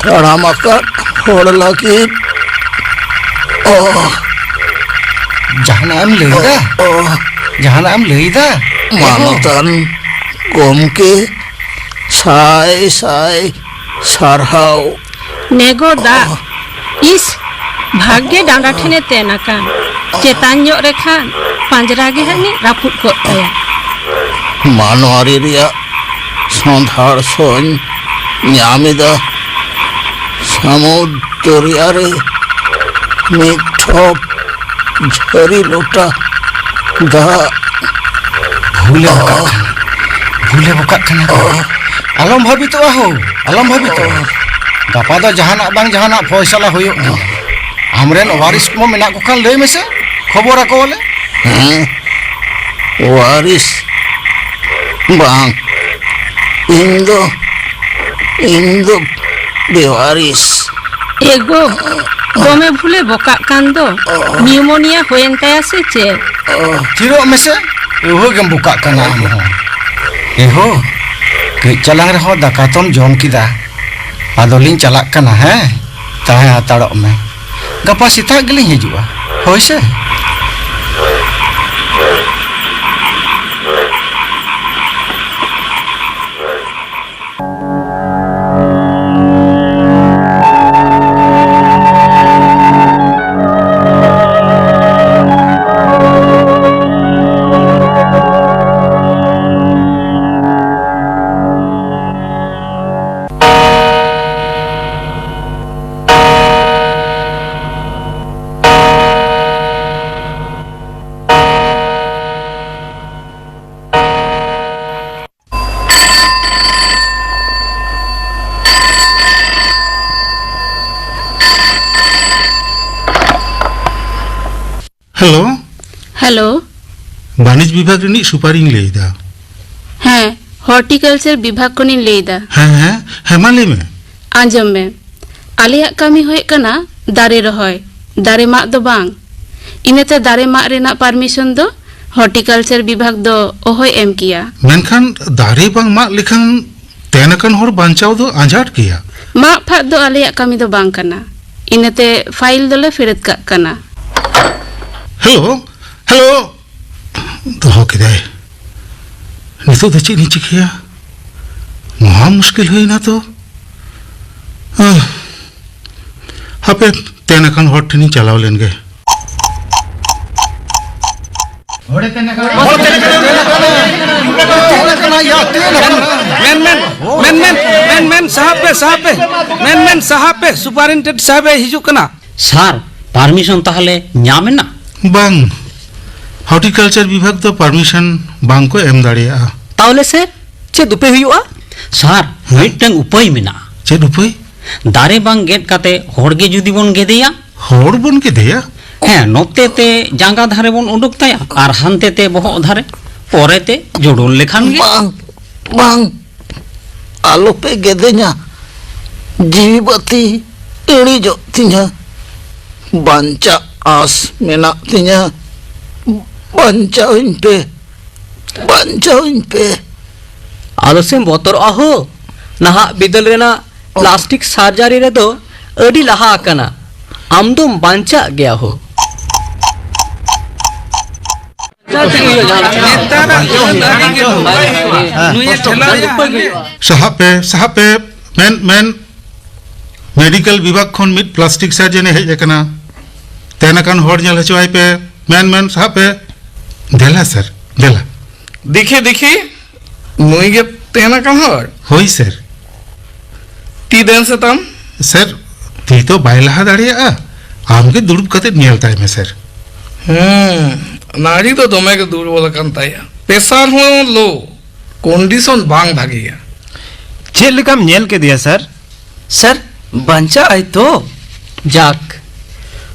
ᱛᱟᱲᱟᱢ ᱟᱠᱟᱫ ᱦᱚᱲ ᱞᱟᱹᱜᱤᱫ᱾ ᱚ᱾ ᱡᱟᱦᱟᱱᱟᱜ ᱮᱢ ᱞᱟᱹᱭᱫᱟ? ᱚ᱾ ᱡᱟᱦᱟᱱᱟᱜ ᱮᱢ ᱞᱟᱹᱭᱫᱟ? ᱢᱟᱱᱚᱛᱟᱱ ᱜᱚᱢᱠᱮ, ᱥᱟᱭ ᱥᱟᱭ ᱥᱟᱨᱦᱟᱣ᱾ ᱱᱮᱜᱚ ᱫᱟᱜ᱾ ᱤᱥ, ᱵᱷᱟᱜᱽ ᱜᱮ ᱰᱟᱸᱰᱟ ᱴᱷᱮᱱᱮ ᱛᱮᱱ ᱟᱠᱟᱱ᱾ ᱪᱮᱛᱟᱱ ᱧᱚᱜ ᱨᱮ ᱠᱷᱟᱱ ᱯᱟᱸᱡᱽᱨᱟ ᱜᱮ ᱦᱟᱹᱱᱤ ᱨᱟᱹᱯᱩᱫ ᱠᱚᱜ ᱛᱟᱭᱟ᱾ ᱢᱟᱱᱣᱟᱨᱤ ᱨᱮᱭᱟᱜ ᱥᱚᱸᱫᱷᱟᱲ ᱥᱚᱧ ᱧᱟᱢ ᱮᱫᱟ᱾ ᱥᱟᱹᱢᱩᱫ ᱫᱚᱨᱭᱟ ᱨᱮ ᱢᱤᱫ ᱴᱷᱚᱯ ᱡᱷᱟᱹᱨᱤ ᱞᱚᱴᱟ ᱫᱟᱜ᱾ ᱵᱷᱩᱞᱮ ᱵᱚᱠᱟᱜ ᱠᱟᱱᱟ, ᱵᱷᱩᱞᱮ ᱵᱚᱠᱟᱜ ᱠᱟᱱᱟ᱾ ᱟᱞᱚᱢ ᱵᱷᱟᱵᱤᱛᱚᱜᱼᱟ ᱦᱳ, ᱟᱞᱚᱢ ᱵᱷᱟᱵᱤᱛᱚᱜᱼᱟ᱾ ᱜᱟᱯᱟ ᱫᱚ ᱡᱟᱦᱟᱱᱟᱜ ᱵᱟᱝ ᱡᱟᱦᱟᱱᱟᱜ ᱯᱷᱚᱭᱥᱟᱞᱟ ᱦᱩᱭᱩᱜ ᱜᱮᱭᱟ᱾ ᱟᱢᱨᱮᱱ ᱣᱟᱨᱤᱥ ᱠᱚ ᱢᱮᱱᱟᱜ ᱠᱚ ᱠᱷᱟᱱ ᱞᱟᱹᱭ ᱢᱮᱥᱮ, ᱠᱷᱚᱵᱚᱨ ᱟᱠᱚᱣᱟᱞᱮ᱾ ᱦᱮᱸ, ᱣᱟᱨᱤᱥ ᱵᱟᱝ, ᱤᱧ ᱫᱚ, ᱤᱧ ᱫᱚ ᱵᱮᱣᱟᱨᱤᱥ᱾ ᱮᱜᱳ, ᱫᱚᱢᱮ ᱵᱷᱩᱞᱮ ᱵᱚᱠᱟᱜ ᱠᱟᱱ ᱫᱚ᱾ ᱱᱤᱭᱩᱢᱳᱱᱤᱭᱟ ᱦᱩᱭᱮᱱ ᱛᱟᱭᱟ ᱥᱮ ᱪᱮᱫ? ᱛᱷᱤᱨᱚᱜ ᱢᱮᱥᱮ, ᱮᱦᱳ ᱜᱮᱢ ᱵᱚᱠᱟᱜ ᱠᱟᱱᱟ ᱟᱢ ᱦᱚᱸ᱾ ᱮᱦᱳ, ᱠᱟᱹᱡ ᱪᱟᱞᱟᱝ ᱨᱮᱦᱚᱸ ᱫᱟᱠᱟ ᱛᱚᱢ ᱡᱚᱢ ᱠᱮᱫᱟ, ᱟᱫᱚᱞᱤᱧ ᱪᱟᱞᱟᱜ ᱠᱟᱱᱟ, ᱦᱮᱸ? ᱛᱟᱦᱮᱸ ᱦᱟᱛᱟᱲᱚᱜ ᱢᱮ, ᱜᱟᱯᱟ ᱥᱮᱛᱟᱜ ᱜᱮᱞᱤᱧ ᱦᱤᱡᱩᱜᱼᱟ, ᱦᱳᱭ ᱥᱮ? ᱦᱮᱞᱳ᱾ ᱦᱮᱞᱳ᱾ ᱵᱟᱹᱱᱤᱡᱽ ᱵᱤᱵᱷᱟᱜᱽ ᱨᱤᱱᱤᱡ ᱥᱩᱯᱟᱨᱤᱧ ᱞᱟᱹᱭ ᱮᱫᱟ᱾ ᱦᱮᱸ, ᱦᱚᱨᱴᱤᱠᱟᱞᱪᱟᱨ ᱵᱤᱵᱷᱟᱜᱽ ᱠᱷᱚᱱᱤᱧ ᱞᱟᱹᱭ ᱮᱫᱟ᱾ ᱦᱮᱸ, ᱦᱮᱸ, ᱦᱮᱸ, ᱢᱟ ᱞᱟᱹᱭ ᱢᱮ᱾ ᱟᱸᱡᱚᱢ ᱢᱮ, ᱟᱞᱮᱭᱟᱜ ᱠᱟᱹᱢᱤ ᱦᱩᱭᱩᱜ ᱠᱟᱱᱟ ᱫᱟᱨᱮ ᱨᱚᱦᱚᱭ, ᱫᱟᱨᱮ ᱢᱟᱜ ᱫᱚ ᱵᱟᱝ᱾ ᱤᱱᱟᱹᱛᱮ ᱫᱟᱨᱮ ᱢᱟᱜ ᱨᱮᱱᱟᱜ ᱯᱟᱨᱢᱤᱥᱚᱱ ᱫᱚ ᱦᱚᱨᱴᱤᱠᱟᱞᱪᱟᱨ ᱵᱤᱵᱷᱟᱜᱽ ᱫᱚ ᱚᱦᱚᱭ ᱮᱢ ᱠᱮᱭᱟ᱾ ᱢᱮᱱᱠᱷᱟᱱ ᱫᱟᱨᱮ ᱵᱟᱝ ᱢᱟᱜ ᱞᱮᱠᱷᱟᱱ ᱛᱮᱱ ᱟᱠᱟᱱ ᱦᱚᱲ ᱵᱟᱧᱪᱟᱣ ᱫᱚ ᱟᱸᱡᱷᱟᱴ ᱜᱮᱭᱟ᱾ ᱢᱟᱜ ᱯᱷᱟᱸᱫ ᱫᱚ ᱟᱞᱮᱭᱟᱜ ᱠᱟᱹᱢᱤ ᱫᱚ ᱵᱟᱝ ᱠᱟᱱᱟ᱾ ᱤᱱᱟᱹᱛᱮ ᱯᱷᱟᱭᱤᱞ ᱫᱚᱞᱮ ᱯᱷᱮᱨᱮᱛ ᱠᱟᱜ ᱠᱟᱱᱟ᱾ Hello, hello. ᱫᱚᱦᱚ ᱠᱮᱫᱟᱭ᱾ ᱱᱤᱛᱚᱜ ᱫᱚ ᱪᱮᱫ ᱤᱧ ᱪᱤᱠᱟᱹᱭᱟ? ᱢᱚᱦᱟ ᱢᱩᱥᱠᱤᱞ ᱦᱩᱭᱱᱟ ᱛᱚ᱾ ᱦᱟᱯᱮ, ᱛᱮᱱ ᱟᱠᱟᱱ ᱦᱚᱲ ᱴᱷᱮᱱᱤᱧ ᱪᱟᱞᱟᱣ ᱞᱮᱱ ᱜᱮ᱾ ᱢᱮᱱ, ᱢᱮᱱ, ᱢᱮᱱ, ᱢᱮᱱ, ᱢᱮᱱ, ᱢᱮᱱ, ᱥᱟᱦᱟᱵ ᱯᱮ, ᱥᱟᱦᱟᱵ ᱯᱮ, ᱢᱮᱱ, ᱢᱮᱱ, ᱥᱟᱦᱟᱵ ᱯᱮ, ᱥᱩᱯᱟᱨᱤᱱᱴᱮᱱᱰᱮᱱᱴ ᱥᱟᱦᱟᱵ ᱮ ᱦᱤᱡᱩᱜ ᱠᱟᱱᱟ᱾ ᱥᱟᱨ, ᱯᱟᱨᱢᱤᱥᱚᱱ ᱛᱟᱦᱞᱮ ᱧᱟᱢ ᱮᱱᱟ? ᱵᱟᱝ, ᱦᱚᱨᱴᱤᱠᱟᱞᱪᱟᱨ ᱵᱤᱵᱷᱟᱜᱽ ᱫᱚ ᱯᱟᱨᱢᱤᱥᱚᱱ ᱵᱟᱝ ᱠᱚ ᱮᱢ ᱫᱟᱲᱮᱭᱟᱜᱼᱟ᱾ ᱛᱟᱦᱞᱮ ᱥᱟᱨ, ᱪᱮᱫ ᱩᱯᱟᱹᱭ ᱦᱩᱭᱩᱜᱼᱟ? ᱥᱟᱨ, ᱦᱮᱸ? ᱢᱤᱫᱴᱟᱝ ᱩᱯᱟᱹᱭ ᱢᱮᱱᱟᱜᱼᱟ᱾ ᱪᱮᱫ ᱩᱯᱟᱹᱭ? ᱫᱟᱨᱮ ᱵᱟᱝ ᱜᱮᱫ ᱠᱟᱛᱮ ᱦᱚᱲ ᱜᱮ ᱡᱩᱫᱤ ᱵᱚᱱ ᱜᱮᱫᱮᱭᱟ᱾ ᱦᱚᱲ ᱵᱚᱱ ᱜᱮᱫᱮᱭᱟ? ᱦᱮᱸ, ᱱᱚᱛᱮ ᱛᱮ ᱡᱟᱸᱜᱟ ᱫᱷᱟᱨᱮ ᱵᱚᱱ ᱩᱰᱩᱠ ᱛᱟᱭᱟ ᱟᱨ ᱦᱟᱱᱛᱮ ᱛᱮ ᱵᱚᱦᱚᱜ ᱫᱷᱟᱨᱮ, ᱯᱚᱨᱮ ᱛᱮ ᱡᱳᱲᱳᱞ ᱞᱮᱠᱷᱟᱱ ᱜᱮ᱾ ᱵᱟᱝ, ᱵᱟᱝ, ᱟᱞᱚᱯᱮ ᱜᱮᱫᱮᱧᱟ᱾ ᱡᱤᱣᱤ ᱵᱟᱹᱛᱤ ᱤᱬᱤᱡᱚᱜ ᱛᱤᱧᱟ᱾ ᱵᱟᱧᱪᱟᱜ ᱟᱸᱥ ᱢᱮᱱᱟᱜ ᱛᱤᱧᱟ᱾ ᱵᱟᱧᱪᱟᱣᱤᱧ ᱯᱮ, ᱵᱟᱧᱪᱟᱣᱤᱧ ᱯᱮ᱾ ᱟᱞᱚᱥᱮᱢ ᱵᱚᱛᱚᱨᱚᱜᱼᱟ ᱦᱳ, ᱱᱟᱦᱟᱜ ᱵᱤᱫᱟᱹᱞ ᱨᱮᱱᱟᱜ ᱯᱞᱟᱥᱴᱤᱠ ᱥᱟᱨᱡᱟᱨᱤ ᱨᱮᱫᱚ ᱟᱹᱰᱤ ᱞᱟᱦᱟ ᱟᱠᱟᱱᱟ᱾ ᱟᱢ ᱫᱚᱢ ᱵᱟᱧᱪᱟᱜ ᱜᱮᱭᱟ ᱦᱳ᱾ ᱱᱮᱛᱟᱨᱟᱜ ᱫᱚ ᱫᱟᱨᱮ ᱜᱮ ᱵᱟᱹᱱᱩᱜᱼᱟ᱾ ᱱᱩᱭᱮ ᱴᱷᱮᱞᱟᱣᱮᱭᱟ ᱦᱟᱸᱰᱮ᱾ ᱥᱟᱦᱟᱜ ᱯᱮ, ᱥᱟᱦᱟᱜ ᱯᱮ᱾ ᱢᱮᱱ, ᱢᱮᱱ, ᱢᱮᱰᱤᱠᱮᱞ ᱵᱤᱵᱷᱟᱜᱽ ᱠᱷᱚᱱ ᱢᱤᱫ ᱯᱞᱟᱥᱴᱤᱠ ᱥᱟᱨᱡᱮᱱᱮ ᱦᱮᱡ ᱟᱠᱟᱱᱟ᱾ ᱛᱮᱱ ᱟᱠᱟᱱ ᱦᱚᱲ ᱧᱮᱞ ᱦᱚᱪᱚᱣᱟᱭ ᱯᱮ᱾ ᱢᱮᱱ, ᱢᱮᱱ, ᱥᱟᱦᱟᱜ ᱯᱮ᱾ ᱫᱮᱞᱟ ᱥᱟᱨ, ᱫᱮᱞᱟ᱾ ᱫᱮᱠᱷᱮ, ᱫᱮᱠᱷᱮ, ᱱᱩᱭ ᱜᱮ ᱛᱮᱱ ᱟᱠᱟᱱ ᱦᱚᱲ? ᱦᱳᱭ ᱥᱟᱨ᱾ ᱛᱤ ᱫᱮᱱ ᱥᱮ ᱛᱟᱢ᱾ ᱥᱟᱨ, ᱛᱤ ᱫᱚ ᱵᱟᱭ ᱞᱟᱦᱟ ᱫᱟᱲᱮᱭᱟᱜᱼᱟ᱾ ᱟᱢ ᱜᱮ ᱫᱩᱲᱩᱵ ᱠᱟᱛᱮ ᱧᱮᱞ ᱛᱟᱭ ᱢᱮ ᱥᱟᱨ᱾ ᱦᱩᱸ, ᱱᱟᱹᱲᱤ ᱫᱚ ᱫᱚᱢᱮ ᱜᱮ ᱫᱩᱨᱵᱚᱞ ᱟᱠᱟᱱ ᱛᱟᱭᱟ᱾ ᱯᱮᱥᱟᱨ ᱦᱚᱸ ᱞᱳ, ᱠᱚᱱᱰᱤᱥᱚᱱ ᱵᱟᱝ ᱵᱷᱟᱜᱮᱭᱟ᱾ ᱪᱮᱫ ᱞᱮᱠᱟᱢ ᱧᱮᱞ ᱠᱮᱫᱮᱭᱟ ᱥᱟᱨ? ᱥᱟᱨ, ᱵᱟᱧᱪᱟᱜ ᱟᱭ ᱛᱚ? ᱡᱟᱠ,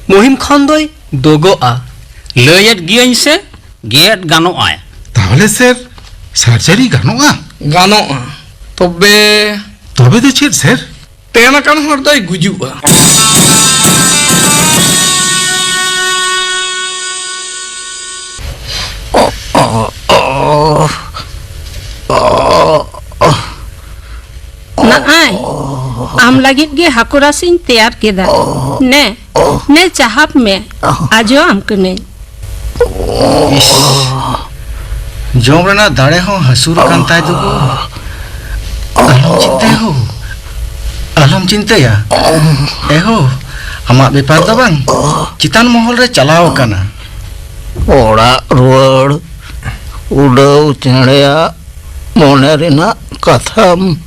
ᱢᱩᱦᱤᱢ ᱠᱷᱚᱱ ᱫᱚᱭ ᱫᱳᱜᱚᱜᱼᱟ᱾ ᱞᱟᱹᱭᱮᱫ ᱜᱤᱭᱟᱹᱧ ᱥᱮ, ᱜᱮᱫ ᱜᱟᱱᱚᱜᱼᱟᱭ᱾ ᱛᱟᱦᱚᱞᱮ ᱥᱟᱨ, ᱥᱟᱨᱡᱟᱨᱤ ᱜᱟᱱᱚᱜᱼᱟ? ᱜᱟᱱᱚᱜᱼᱟ᱾ ᱛᱚᱵᱮ? ᱛᱚᱵᱮ ᱫᱚ ᱪᱮᱫ ᱥᱟᱨ? ᱛᱮᱱ ᱟᱠᱟᱱ ᱦᱚᱲ ᱫᱚᱭ ᱜᱩᱡᱩᱜᱼᱟ᱾ ᱱᱟᱜᱼᱟᱭ, ᱟᱢ ᱞᱟᱹᱜᱤᱫ ᱜᱮ ᱦᱟᱹᱠᱩ ᱨᱟᱥᱮᱧ ᱛᱮᱭᱟᱨ ᱠᱮᱫᱟ᱾ ᱱᱮ, ᱱᱮ ᱪᱟᱦᱟᱵ ᱢᱮ, ᱟᱡᱚ ᱟᱢ ᱠᱟᱹᱱᱟᱹᱧ᱾ ᱤᱥ, ᱡᱚᱢ ᱨᱮᱱᱟᱜ ᱫᱟᱲᱮ ᱦᱚᱸ ᱦᱟᱹᱥᱩᱨ ᱟᱠᱟᱱ ᱛᱟᱭ ᱫᱚ᱾ ᱟᱞᱚᱢ ᱪᱤᱱᱛᱟᱹᱭᱟ ᱦᱳ, ᱟᱞᱚᱢ ᱪᱤᱱᱛᱟᱹᱭᱟ᱾ ᱮᱦᱳ, ᱟᱢᱟᱜ ᱵᱮᱯᱟᱨ ᱫᱚ ᱵᱟᱝ, ᱪᱮᱛᱟᱱ ᱢᱚᱦᱚᱞ ᱨᱮ ᱪᱟᱞᱟᱣ ᱟᱠᱟᱱᱟ᱾ ᱚᱲᱟᱜ ᱨᱩᱣᱟᱹᱲ ᱩᱰᱟᱹᱣ ᱪᱮᱬᱮᱭᱟᱜ ᱢᱚᱱᱮ ᱨᱮᱱᱟᱜ ᱠᱟᱛᱷᱟᱢ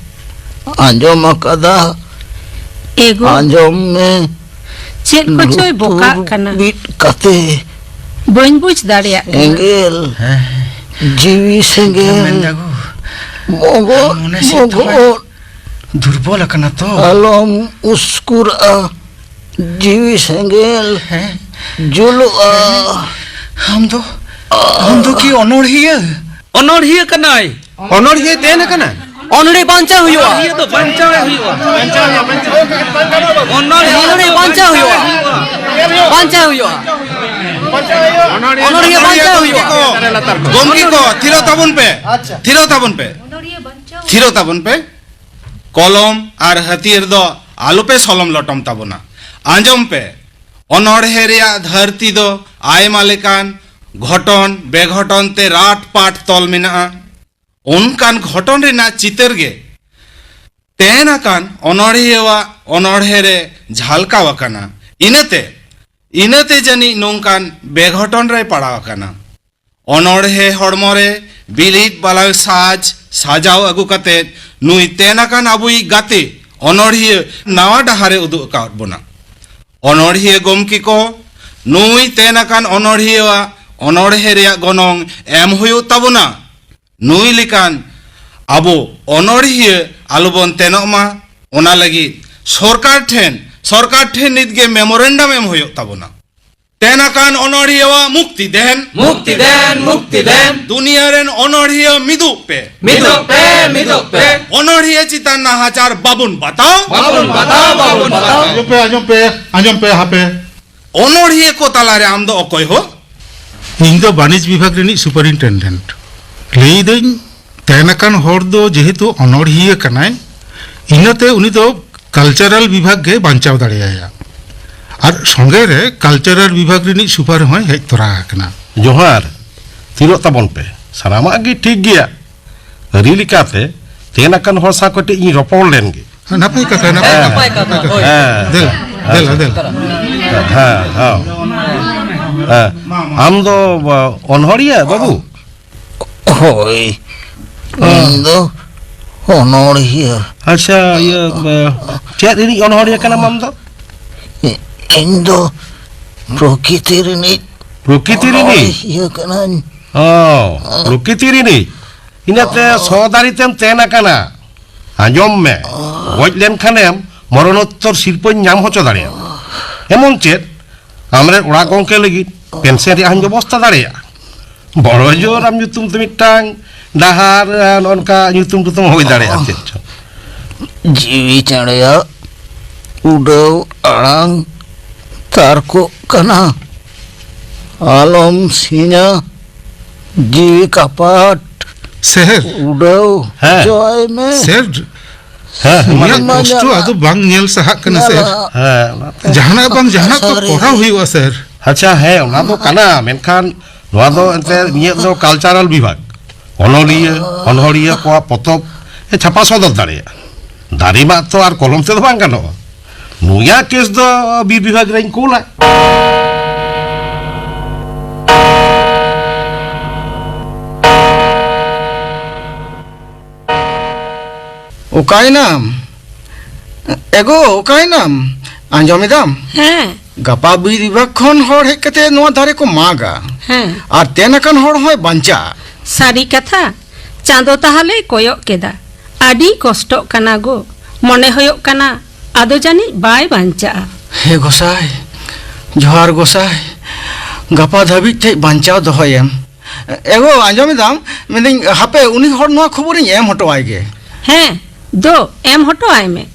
ᱟᱸᱡᱚᱢ ᱟᱠᱟᱫᱟ? ᱮᱜᱳ, ᱟᱸᱡᱚᱢ ᱢᱮ᱾ ᱪᱮᱫ ᱠᱚᱪᱚᱭ ᱞᱩᱛᱩᱨ ᱵᱚᱠᱟᱜ ᱠᱟᱱᱟ᱾ ᱵᱤᱫ ᱠᱟᱛᱮ ᱵᱟᱹᱧ ᱵᱩᱡᱽ ᱫᱟᱲᱮᱭᱟᱜ ᱠᱟᱱᱟ᱾ ᱥᱮᱸᱜᱮᱞ, ᱦᱮᱸ, ᱦᱮᱸ᱾ ᱡᱤᱣᱤ ᱥᱮᱸᱜᱮᱞ, ᱢᱮᱱᱫᱟ ᱜᱳ᱾ ᱢᱚᱜᱚᱜ, ᱢᱚᱱᱮ ᱥᱮᱫ ᱛᱟᱢᱟᱭ ᱢᱚᱜᱚᱜ᱾ ᱫᱩᱨᱵᱚᱞ ᱟᱠᱟᱱᱟ ᱛᱚ᱾ ᱟᱞᱚᱢ ᱩᱥᱠᱩᱨᱟ, ᱡᱤᱣᱤ ᱥᱮᱸᱜᱮᱞ ᱦᱮᱸ᱾ ᱡᱩᱞᱩᱜᱼᱟ᱾ ᱦᱮᱸ᱾ ᱟᱢ ᱫᱚ, ᱟᱢ ᱫᱚ ᱠᱤ ᱚᱱᱚᱬᱦᱤᱭᱟᱹ? ᱚᱱᱚᱬᱦᱤᱭᱟᱹ ᱠᱟᱱᱟᱭ᱾ ᱚᱱᱚᱬᱦᱤᱭᱟᱹ ᱛᱮᱱ ᱟᱠᱟᱱᱟ᱾ ᱚᱱᱚᱬᱦᱤ ᱵᱟᱧᱪᱟᱣ ᱦᱩᱭᱩᱜᱼᱟ᱾ ᱚᱱᱚᱬᱦᱤᱭᱟᱹ ᱫᱚ ᱵᱟᱧᱪᱟᱣ ᱮ ᱦᱩᱭᱩᱜᱼᱟ᱾ ᱚᱱᱚᱬᱦᱤᱭᱟᱹ ᱚᱱᱚᱬᱦᱤ ᱫᱚ ᱵᱟᱧᱪᱟᱣ ᱦᱩᱭᱩᱜᱼᱟ᱾ ᱵᱟᱧᱪᱟᱣ ᱦᱩᱭᱩᱜᱼᱟ᱾ ᱚᱱᱚᱬᱦᱤᱭᱟᱹ ᱚᱱᱚᱬᱦᱤᱭᱟᱹ ᱵᱟᱧᱪᱟᱣ ᱜᱚᱢᱠᱮ ᱦᱩᱭᱩᱜᱼᱟ᱾ ᱠᱚ, ᱜᱚᱢᱠᱮ ᱠᱚ, ᱛᱷᱤᱨᱚᱜ ᱛᱟᱵᱚᱱ ᱯᱮ᱾ ᱟᱪᱪᱷᱟ᱾ ᱛᱷᱤᱨᱚᱜ ᱛᱟᱵᱚᱱ ᱯᱮ᱾ ᱛᱷᱤᱨᱚᱜ ᱛᱟᱵᱚᱱ ᱯᱮ᱾ ᱠᱚᱞᱚᱢ ᱟᱨ ᱦᱟᱹᱛᱭᱟᱹᱨ ᱫᱚ ᱟᱞᱚᱯᱮ ᱥᱚᱞᱚᱢ ᱞᱚᱴᱚᱢ ᱛᱟᱵᱚᱱᱟ᱾ ᱟᱸᱡᱚᱢ ᱯᱮ, ᱚᱱᱚᱬᱦᱮ ᱨᱮᱭᱟᱜ ᱫᱷᱟᱹᱨᱛᱤ ᱫᱚ ᱟᱭᱢᱟ ᱞᱮᱠᱟᱱ ᱜᱷᱚᱴᱚᱱ ᱵᱮᱜᱷᱚᱴᱚᱱ ᱛᱮ ᱨᱟᱴ ᱯᱟᱴ ᱛᱚᱞ ᱢᱮᱱᱟᱜᱼᱟ᱾ ᱚᱱᱠᱟᱱ ᱜᱷᱚᱴᱚᱱ ᱨᱮᱱᱟᱜ ᱪᱤᱛᱟᱹᱨ ᱜᱮ ᱛᱮᱱ ᱟᱠᱟᱱ ᱚᱱᱚᱬᱦᱤᱭᱟᱹᱣᱟᱜ ᱚᱱᱚᱬᱦᱮ ᱨᱮ ᱡᱷᱟᱞᱠᱟᱣ ᱟᱠᱟᱱᱟ᱾ ᱤᱱᱟᱹᱛᱮ, ᱤᱱᱟᱹᱛᱮ ᱡᱟᱹᱱᱤᱡ ᱱᱚᱝᱠᱟᱱ ᱵᱮᱜᱷᱚᱴᱚᱱ ᱨᱮᱭ ᱯᱟᱲᱟᱣ ᱟᱠᱟᱱᱟ᱾ ᱚᱱᱚᱬᱦᱮ ᱦᱚᱲᱢᱚ ᱨᱮ ᱵᱤᱞᱤᱫ ᱵᱟᱞᱟᱣ ᱥᱟᱡᱽ ᱥᱟᱡᱟᱣ ᱟᱹᱜᱩ ᱠᱟᱛᱮ ᱱᱩᱭ ᱛᱮᱱ ᱟᱠᱟᱱ ᱟᱵᱚᱭᱤᱡ ᱜᱟᱛᱮ ᱚᱱᱚᱬᱦᱤᱭᱟᱹ ᱱᱟᱣᱟ ᱰᱟᱦᱟᱨᱮ ᱩᱫᱩᱜ ᱟᱠᱟᱫ ᱵᱚᱱᱟ᱾ ᱚᱱᱚᱬᱦᱤᱭᱟᱹ ᱜᱚᱢᱠᱮ ᱠᱚ, ᱱᱩᱭ ᱛᱮᱱ ᱟᱠᱟᱱ ᱚᱱᱚᱬᱦᱤᱭᱟᱹᱣᱟᱜ ᱚᱱᱚᱬᱦᱮ ᱨᱮᱭᱟᱜ ᱜᱚᱱᱚᱝ ᱮᱢ ᱦᱩᱭᱩᱜ ᱛᱟᱵᱚᱱᱟ᱾ ᱱᱩᱭ ᱞᱮᱠᱟᱱ ᱟᱵᱚ ᱚᱱᱚᱬᱦᱤᱭᱟᱹ ᱟᱞᱚᱵᱚᱱ ᱛᱮᱱᱚᱜ ᱢᱟ, ᱚᱱᱟ ᱞᱟᱹᱜᱤᱫ ᱥᱚᱨᱠᱟᱨ ᱴᱷᱮᱱ, ᱥᱚᱨᱠᱟᱨ ᱴᱷᱮᱱ ᱱᱤᱛᱜᱮ ᱢᱮᱢᱳᱨᱮᱱᱰᱟᱢ ᱮᱢ ᱦᱩᱭᱩᱜ ᱛᱟᱵᱚᱱᱟ᱾ ᱛᱮᱱ ᱟᱠᱟᱱ ᱚᱱᱚᱬᱦᱤᱭᱟᱹᱣᱟᱜ ᱢᱩᱠᱛᱤ ᱫᱮᱱ᱾ ᱢᱩᱠᱛᱤ ᱫᱮᱱ, ᱢᱩᱠᱛᱤ ᱫᱮᱱ᱾ ᱫᱩᱱᱤᱭᱟᱹ ᱨᱮᱱ ᱚᱱᱚᱬᱦᱤᱭᱟᱹ ᱢᱤᱫᱚᱜ ᱯᱮ᱾ ᱢᱤᱫᱚᱜ ᱯᱮ, ᱢᱤᱫᱚᱜ ᱯᱮ᱾ ᱚᱱᱚᱬᱦᱤᱭᱟᱹ ᱪᱮᱛᱟᱱ ᱱᱟᱦᱟᱪᱟᱨ ᱵᱟᱵᱚᱱ ᱵᱟᱛᱟᱣ᱾ ᱵᱟᱵᱚᱱ ᱵᱟᱛᱟᱣ, ᱵᱟᱵᱚᱱ ᱵᱟᱛᱟᱣ᱾ ᱟᱸᱡᱚᱢ ᱯᱮ, ᱟᱸᱡᱚᱢ ᱯᱮ, ᱟᱸᱡᱚᱢ ᱯᱮ, ᱦᱟᱯᱮ᱾ ᱚᱱᱚᱬᱦᱤᱭᱟᱹ ᱠᱚ ᱛᱟᱞᱟᱨᱮ ᱟᱢ ᱫᱚ ᱚᱠᱚᱭ ᱦᱳ? ᱤᱧ ᱫᱚ ᱵᱟᱹᱱᱤᱡᱽ ᱵᱤᱵᱷᱟᱜᱽ ᱨᱤᱱᱤᱡ ᱥᱩᱯᱟᱨᱤᱱᱴᱮᱱᱰᱮᱱᱴ᱾ ᱞᱟᱹᱭᱫᱟᱹᱧ, ᱛᱮᱱ ᱟᱠᱟᱱ ᱦᱚᱲ ᱫᱚ ᱡᱮᱦᱮᱛᱩ ᱚᱱᱚᱬᱦᱤᱭᱟᱹ ᱠᱟᱱᱟᱭ, ᱤᱱᱟᱹᱛᱮ ᱩᱱᱤ ᱫᱚ ᱠᱟᱞᱪᱟᱨᱟᱞ ᱵᱤᱵᱷᱟᱜᱽ ᱜᱮ ᱵᱟᱧᱪᱟᱣ ᱫᱟᱲᱮᱭᱟᱭᱟ᱾ ᱟᱨ ᱥᱚᱸᱜᱮ ᱨᱮ ᱠᱟᱞᱪᱟᱨᱟᱞ ᱵᱤᱵᱷᱟᱜᱽ ᱨᱤᱱᱤᱡ ᱥᱩᱯᱟᱨ ᱦᱚᱸᱭ ᱦᱮᱡ ᱛᱚᱨᱟ ᱟᱠᱟᱱᱟ᱾ ᱡᱚᱦᱟᱨ᱾ ᱛᱷᱤᱨᱚᱜ ᱛᱟᱵᱚᱱ ᱯᱮ᱾ ᱥᱟᱱᱟᱢᱟᱜ ᱜᱮ ᱴᱷᱤᱠ ᱜᱮᱭᱟ᱾ ᱟᱹᱨᱤ ᱞᱮᱠᱟᱛᱮ ᱛᱮᱱ ᱟᱠᱟᱱ ᱦᱚᱲ ᱥᱟᱶ ᱠᱟᱹᱴᱤᱡ ᱤᱧ ᱨᱚᱯᱚᱲ ᱞᱮᱱ ᱜᱮ᱾ ᱱᱟᱯᱟᱭ ᱠᱟᱛᱷᱟ, ᱱᱟᱯᱟᱭ ᱦᱮᱸ, ᱠᱟᱛᱷᱟ᱾ ᱱᱟᱯᱟᱭ ᱠᱟᱛᱷᱟ᱾ ᱦᱳᱭ᱾ ᱦᱮᱸ᱾ ᱫᱮᱞᱟ, ᱫᱮᱞᱟ, ᱫᱮᱞᱟ᱾ ᱦᱮᱸ, ᱦᱮᱸ᱾ ᱦᱮᱸ᱾ ᱟᱢ ᱫᱚ, ᱟ, ᱚᱱᱚᱲᱦᱤᱭᱟᱹ ᱵᱟᱹᱵᱩ? ᱦᱳᱭ, ᱦᱮᱸ᱾ ᱤᱧ ᱫᱚ ᱚᱱᱚᱲᱦᱤᱭᱟᱹ᱾ ᱟᱪᱪᱷᱟ, ᱤᱭᱟᱹ, ᱟ, ᱪᱮᱫ ᱨᱤᱱᱤᱡ ᱚᱱᱚᱲᱦᱤᱭᱟᱹ ᱠᱟᱱᱟᱢ ᱟᱢ ᱫᱚ? ᱤ-, ᱤᱧ ᱫᱚ ᱯᱨᱚᱠᱤᱛᱤ ᱨᱤᱱᱤᱡ ᱯᱨᱚᱠᱤᱛᱤ ᱨᱤᱱᱤᱡ? ᱚᱱᱚᱲᱦᱤᱭᱟᱹ ᱠᱟᱹᱱᱟᱹᱧ᱾ ᱚ, ᱯᱨᱚᱠᱤᱛᱤ ᱨᱤᱱᱤᱡ? ᱤᱱᱟᱹᱛᱮ ᱥᱚ ᱫᱟᱨᱮ ᱛᱮᱢ ᱛᱮᱱ ᱟᱠᱟᱱᱟ᱾ ᱟᱸᱡᱚᱢ ᱢᱮ, ᱜᱚᱡ ᱞᱮᱱᱠᱷᱟᱱᱮᱢ ᱢᱚᱨᱚᱱᱳᱛᱛᱚᱨ ᱥᱤᱨᱯᱟᱹᱧ ᱧᱟᱢ ᱦᱚᱪᱚ ᱫᱟᱲᱮᱭᱟᱜᱼᱟ᱾ ᱮᱢᱚᱱ ᱪᱮᱫ, ᱟᱢᱨᱮᱱ ᱚᱲᱟᱜ ᱜᱚᱢᱠᱮ ᱞᱟᱹᱜᱤᱫ ᱯᱮᱱᱥᱚᱱ ᱨᱮᱭᱟᱜ ᱦᱚᱸᱧ ᱵᱮᱵᱚᱥᱛᱷᱟ ᱫᱟᱲᱮᱭᱟᱜᱼᱟ᱾ ᱵᱚᱲᱚ ᱡᱳᱨ ᱟᱢ ᱧᱩᱛᱩᱢ ᱛᱮ ᱢᱤᱫᱴᱟᱝ ᱰᱟᱦᱟᱨ, ᱟᱨ ᱱᱚᱜᱼᱚ ᱱᱚᱝᱠᱟ ᱧᱩᱛᱩᱢ ᱴᱩᱛᱩᱢ ᱦᱩᱭ ᱫᱟᱲᱮᱭᱟᱜᱼᱟ ᱪᱮᱫ ᱪᱚ᱾ ᱡᱤᱣᱤ ᱪᱮᱬᱮᱭᱟᱜ ᱩᱰᱟᱹᱣ ᱟᱲᱟᱝ ᱛᱟᱨᱠᱚᱜ ᱠᱟᱱᱟ᱾ ᱟᱞᱚᱢ ᱥᱤᱧᱟ ᱡᱤᱣᱤ ᱠᱟᱯᱟᱴ᱾ ᱥᱮᱨ᱾ ᱩᱰᱟᱹᱣ ᱦᱮᱸ᱾ ᱦᱚᱪᱚᱭ ᱢᱮ᱾ ᱥᱮᱨ, ᱦᱮᱸ, ᱩᱱᱤᱭᱟᱜ ᱢᱟ ᱠᱚᱥᱴᱚ ᱧᱮᱞᱟ᱾ ᱟᱫᱚ ᱵᱟᱝ ᱧᱮᱞ ᱥᱟᱦᱟᱜ ᱠᱟᱱᱟ, ᱥᱮᱨ᱾ ᱧᱮᱞᱟ᱾ ᱦᱮᱸ, ᱚᱱᱟᱛᱮ ᱡᱟᱦᱟᱱᱟᱜ ᱵᱟᱝ ᱡᱟᱦᱟᱱᱟᱜ ᱛᱚ ᱥᱟᱹᱨᱤ ᱠᱚᱨᱟᱣ ᱜᱮ᱾ ᱦᱩᱭᱩᱜᱼᱟ, ᱥᱮᱨ᱾ ᱟᱪᱪᱷᱟ, ᱦᱮᱸ, ᱚᱱᱟ ᱫᱚ ᱠᱟᱱᱟ, ᱢᱮᱱᱠᱷᱟᱱ ᱱᱚᱣᱟ ᱫᱚ ᱮᱱᱛᱮ ᱤᱧᱟᱹᱜ ᱫᱚ ᱠᱟᱞᱪᱟᱨᱟᱞ ᱵᱤᱵᱷᱟᱜᱽ, ᱚᱱᱚᱞᱤᱭᱟᱹ, ᱚᱱᱚᱲᱦᱤᱭᱟᱹ ᱠᱚᱣᱟᱜ ᱯᱚᱛᱚᱵ ᱮ ᱪᱷᱟᱯᱟ ᱥᱚᱫᱚᱨ ᱫᱟᱲᱮᱭᱟᱜᱼᱟ᱾ ᱫᱟᱨᱮ ᱢᱟᱜ ᱛᱚ ᱟᱨ ᱠᱚᱞᱚᱢ ᱛᱮᱫᱚ ᱵᱟᱝ ᱜᱟᱱᱚᱜᱼᱟ᱾ ᱱᱩᱭᱟᱜ ᱠᱮᱥ ᱫᱚ ᱵᱤᱨ ᱵᱤᱵᱷᱟᱜᱽ ᱨᱮᱧ ᱠᱩᱞᱟ᱾ ᱚᱠᱟᱭᱮᱱᱟᱢ? ᱮᱜᱳ, ᱚᱠᱟᱭᱮᱱᱟᱢ? ᱟᱸᱡᱚᱢᱮᱫᱟᱢ? ᱦᱮᱸ᱾ ᱜᱟᱯᱟ ᱵᱤᱨ ᱵᱤᱵᱷᱟᱜᱽ ᱠᱷᱚᱱ ᱦᱚᱲ ᱦᱮᱡ ᱠᱟᱛᱮ ᱱᱚᱣᱟ ᱫᱟᱨᱮ ᱠᱚ ᱢᱟᱜᱟ᱾ ᱦᱮᱸ᱾ ᱟᱨ ᱛᱮᱱ ᱟᱠᱟᱱ ᱦᱚᱲ ᱦᱚᱸᱭ ᱵᱟᱧᱪᱟᱜᱼᱟ᱾ ᱥᱟᱹᱨᱤ ᱠᱟᱛᱷᱟ? ᱪᱟᱸᱫᱚ ᱛᱟᱦᱞᱮᱭ ᱠᱚᱭᱚᱜ ᱠᱮᱫᱟ᱾ ᱟᱹᱰᱤ ᱠᱚᱥᱴᱚᱜ ᱠᱟᱱᱟ ᱜᱳ᱾ ᱢᱚᱱᱮ ᱦᱩᱭᱩᱜ ᱠᱟᱱᱟ ᱟᱫᱚ ᱡᱟᱹᱱᱤᱡ ᱵᱟᱭ ᱵᱟᱧᱪᱟᱜᱼᱟ᱾ ᱦᱮ ᱜᱚᱸᱥᱟᱭ, ᱡᱚᱦᱟᱨ ᱜᱚᱸᱥᱟᱭ, ᱜᱟᱯᱟ ᱫᱷᱟᱹᱵᱤᱡ ᱴᱷᱮᱡ ᱵᱟᱧᱪᱟᱣ ᱫᱚᱦᱚᱭᱮᱢ᱾ ᱮᱜᱳ, ᱟᱸᱡᱚᱢᱮᱫᱟᱢ? ᱢᱮᱱᱫᱟᱹᱧ, ᱦᱟᱯᱮ, ᱩᱱᱤ ᱦᱚᱲ ᱱᱚᱣᱟ ᱠᱷᱚᱵᱚᱨᱤᱧ ᱮᱢ ᱦᱚᱴᱚ ᱟᱭ ᱜᱮ᱾ ᱦᱮᱸ, ᱫᱳ, ᱮᱢ ᱦᱚᱴᱚ ᱟᱭ ᱢᱮ᱾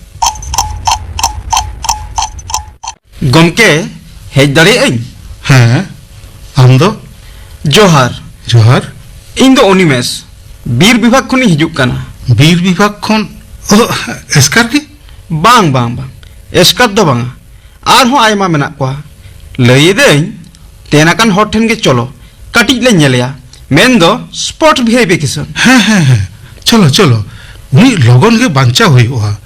ᱜᱚᱢᱠᱮ, ᱦᱮᱡ ᱫᱟᱲᱮᱭᱟᱜ ᱟᱹᱧ? ᱦᱮᱸ, ᱟᱢ ᱫᱚ? ᱡᱚᱦᱟᱨ᱾ ᱡᱚᱦᱟᱨ᱾ ᱤᱧ ᱫᱚ ᱚᱱᱤᱢᱮᱥ, ᱵᱤᱨ ᱵᱤᱵᱷᱟᱜᱽ ᱠᱷᱚᱱᱤᱧ ᱦᱤᱡᱩᱜ ᱠᱟᱱᱟ᱾ ᱵᱤᱨ ᱵᱤᱵᱷᱟᱜᱽ ᱠᱷᱚᱱ? ᱚ, ᱮᱥᱠᱟᱨ ᱜᱮ? ᱵᱟᱝ, ᱵᱟᱝ, ᱵᱟᱝ, ᱮᱥᱠᱟᱨ ᱫᱚ ᱵᱟᱝᱟ᱾ ᱟᱨᱦᱚᱸ ᱟᱭᱢᱟ ᱢᱮᱱᱟᱜ ᱠᱚᱣᱟ᱾ ᱞᱟᱹᱭ ᱮᱫᱟᱹᱧ, ᱛᱮᱱ ᱟᱠᱟᱱ ᱦᱚᱲ ᱴᱷᱮᱱ ᱜᱮ ᱪᱚᱞᱚ, ᱠᱟᱹᱴᱤᱡ ᱞᱮ ᱧᱮᱞᱮᱭᱟ, ᱢᱮᱱᱫᱚ ᱥᱯᱚᱴ ᱵᱷᱤ ᱟᱭ ᱯᱤ ᱠᱤᱥᱟᱹᱬ᱾ ᱦᱮᱸ, ᱦᱮᱸ, ᱦᱮᱸ, ᱪᱚᱞᱚ, ᱪᱚᱞᱚ, ᱩᱱᱤ ᱞᱚᱜᱚᱱ ᱜᱮ ᱵᱟᱧᱪᱟᱣ ᱦᱩᱭᱩᱜᱼᱟ᱾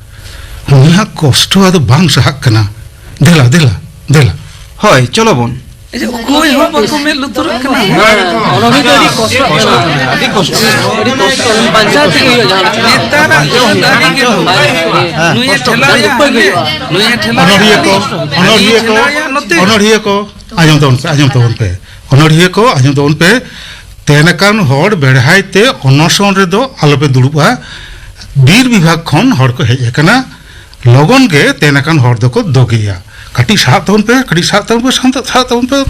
ᱩᱱᱤᱭᱟᱜ ᱠᱚᱥᱴᱚ ᱟᱫᱚ ᱵᱟᱝ ᱥᱟᱦᱟᱜ ᱠᱟᱱᱟ᱾ ᱫᱮᱞᱟ, ᱫᱮᱞᱟ, ᱫᱮᱞᱟ᱾ ᱦᱳᱭ, ᱪᱚᱞᱚ ᱵᱚᱱ᱾ ᱚᱠᱚᱭ ᱦᱚᱸ ᱵᱟᱠᱚ ᱢᱮᱫ ᱞᱩᱛᱩᱨᱚᱜ ᱠᱟᱱᱟ᱾ ᱚᱱᱚᱲᱦᱤᱭᱟᱹ ᱫᱚ ᱟᱹᱰᱤ ᱠᱚᱥᱴᱚ ᱠᱟᱱᱟ᱾ ᱟᱹᱰᱤ ᱠᱚᱥᱴᱚ᱾ ᱵᱟᱧᱪᱟᱣ ᱛᱮᱜᱮ ᱦᱩᱭᱩᱜᱼᱟ ᱡᱟᱦᱟᱸ ᱞᱮᱠᱟ᱾ ᱱᱮᱛᱟᱨᱟᱜ ᱡᱩᱜᱽ ᱫᱚ ᱟᱹᱰᱤ ᱜᱮ ᱱᱟᱯᱟᱭ᱾ ᱱᱩᱭᱮ ᱴᱷᱮᱞᱟᱣᱮᱭᱟ ᱩᱯᱟᱹᱭ ᱜᱮ ᱦᱟᱸᱰᱮ, ᱦᱩᱭᱩᱜᱼᱟ᱾ ᱱᱩᱭᱮ ᱴᱷᱮᱞᱟᱣᱮᱭᱟ ᱚᱱᱚᱲᱦᱤᱭᱟᱹ ᱠᱚ, ᱦᱟᱸᱰᱮ, ᱚᱱᱚᱲᱦᱤᱭᱟᱹ ᱱᱩᱭᱮ ᱠᱚ, ᱴᱷᱮᱞᱟᱣᱮᱭᱟ ᱱᱚᱛᱮ᱾ ᱚᱱᱚᱲᱦᱤᱭᱟᱹ ᱠᱚ, ᱟᱸᱡᱚᱢ ᱛᱟᱵᱚᱱ ᱯᱮ, ᱟᱸᱡᱚᱢ ᱛᱟᱵᱚᱱ ᱯᱮ᱾ ᱚᱱᱚᱲᱦᱤᱭᱟᱹ ᱠᱚ, ᱟᱸᱡᱚᱢ ᱛᱟᱵᱚᱱ ᱯᱮ᱾ ᱛᱮᱱ ᱟᱠᱟᱱ ᱦᱚᱲ ᱵᱮᱲᱦᱟᱭ ᱛᱮ ᱚᱱᱚᱥᱚᱱ ᱨᱮᱫᱚ ᱟᱞᱚᱯᱮ ᱫᱩᱲᱩᱵᱼᱟ᱾ ᱵᱤᱨ ᱵᱤᱵᱷᱟᱜᱽ ᱠᱷᱚᱱ ᱦᱚᱲ ᱠᱚ ᱦᱮᱡ ᱟᱠᱟᱱᱟ᱾ ᱞᱚᱜᱚᱱ ᱜᱮ ᱛᱮᱱ ᱟᱠᱟᱱ ᱦᱚᱲ ᱫᱚᱠᱚ ᱫᱚᱜᱮᱭᱟ᱾ ᱠᱟᱹᱴᱤᱡ ᱥᱟᱦᱟᱜ ᱛᱟᱵᱚᱱ ᱯᱮ, ᱠᱟᱹᱴᱤᱡ ᱥᱟᱦᱟᱜ ᱛᱟᱵᱚᱱ ᱯᱮ, ᱥᱟᱱᱛᱟ-, ᱥᱟᱦᱟᱜ ᱛᱟᱵᱚᱱ ᱯᱮ,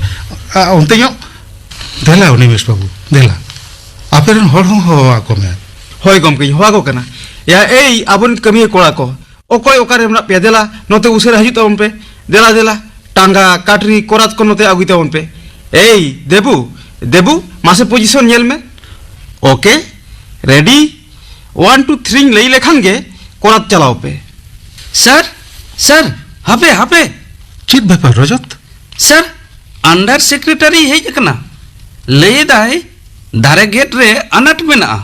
ᱟ, ᱚᱱᱛᱮ ᱧᱚᱜ᱾ ᱫᱮᱞᱟ, ᱩᱱᱤᱢᱮᱥ ᱵᱟᱹᱵᱩ, ᱫᱮᱞᱟ᱾ ᱟᱯᱮ ᱨᱮᱱ ᱦᱚᱲ ᱦᱚᱸ ᱦᱚᱦᱚ ᱟᱠᱚ ᱢᱮ᱾ ᱦᱳᱭ ᱜᱚᱢᱠᱮᱧ ᱦᱚᱦᱚ ᱟᱠᱚ ᱠᱟᱱᱟ᱾ ᱭᱟ, ᱮᱭ ᱟᱵᱚᱨᱮᱱ ᱠᱟᱹᱢᱤᱭᱟᱹ ᱠᱚᱲᱟ ᱠᱚ, ᱚᱠᱚᱭ ᱚᱠᱟᱨᱮ ᱢᱮᱱᱟᱜ ᱯᱮᱭᱟ? ᱫᱮᱞᱟ, ᱱᱚᱛᱮ ᱩᱥᱟᱹᱨᱟ ᱦᱤᱡᱩᱜ ᱛᱟᱵᱚᱱ ᱯᱮ᱾ ᱫᱮᱞᱟ, ᱫᱮᱞᱟ, ᱴᱟᱸᱜᱟ, ᱠᱟᱴᱨᱤ, ᱠᱚᱨᱟᱛ ᱠᱚ ᱱᱚᱛᱮ ᱟᱹᱜᱩᱭ ᱛᱟᱵᱚᱱ ᱯᱮ᱾ ᱮᱭ ᱫᱮᱵᱩ, ᱫᱮᱵᱩ, ᱢᱟᱥᱮ position ᱧᱮᱞ ᱢᱮ᱾ OK, ready, one, two, three ᱞᱟᱹᱭ ᱞᱮᱠᱷᱟᱱ ᱜᱮ ᱠᱚᱨᱟᱛ ᱪᱟᱞᱟᱣ ᱯᱮ᱾ ᱥᱟᱨ, ᱥᱟᱨ, ᱦᱟᱯᱮ, ᱦᱟᱯᱮ᱾ ᱪᱮᱫ ᱵᱮᱯᱟᱨ, ᱨᱚᱡᱚᱛ? ᱥᱟᱨ, under secretary ᱦᱮᱡ ᱟᱠᱟᱱᱟ᱾ ᱞᱟᱹᱭ ᱮᱫᱟᱭ, ᱫᱟᱨᱮ ᱜᱮᱫ ᱨᱮ ᱟᱱᱟᱴ ᱢᱮᱱᱟᱜᱼᱟ᱾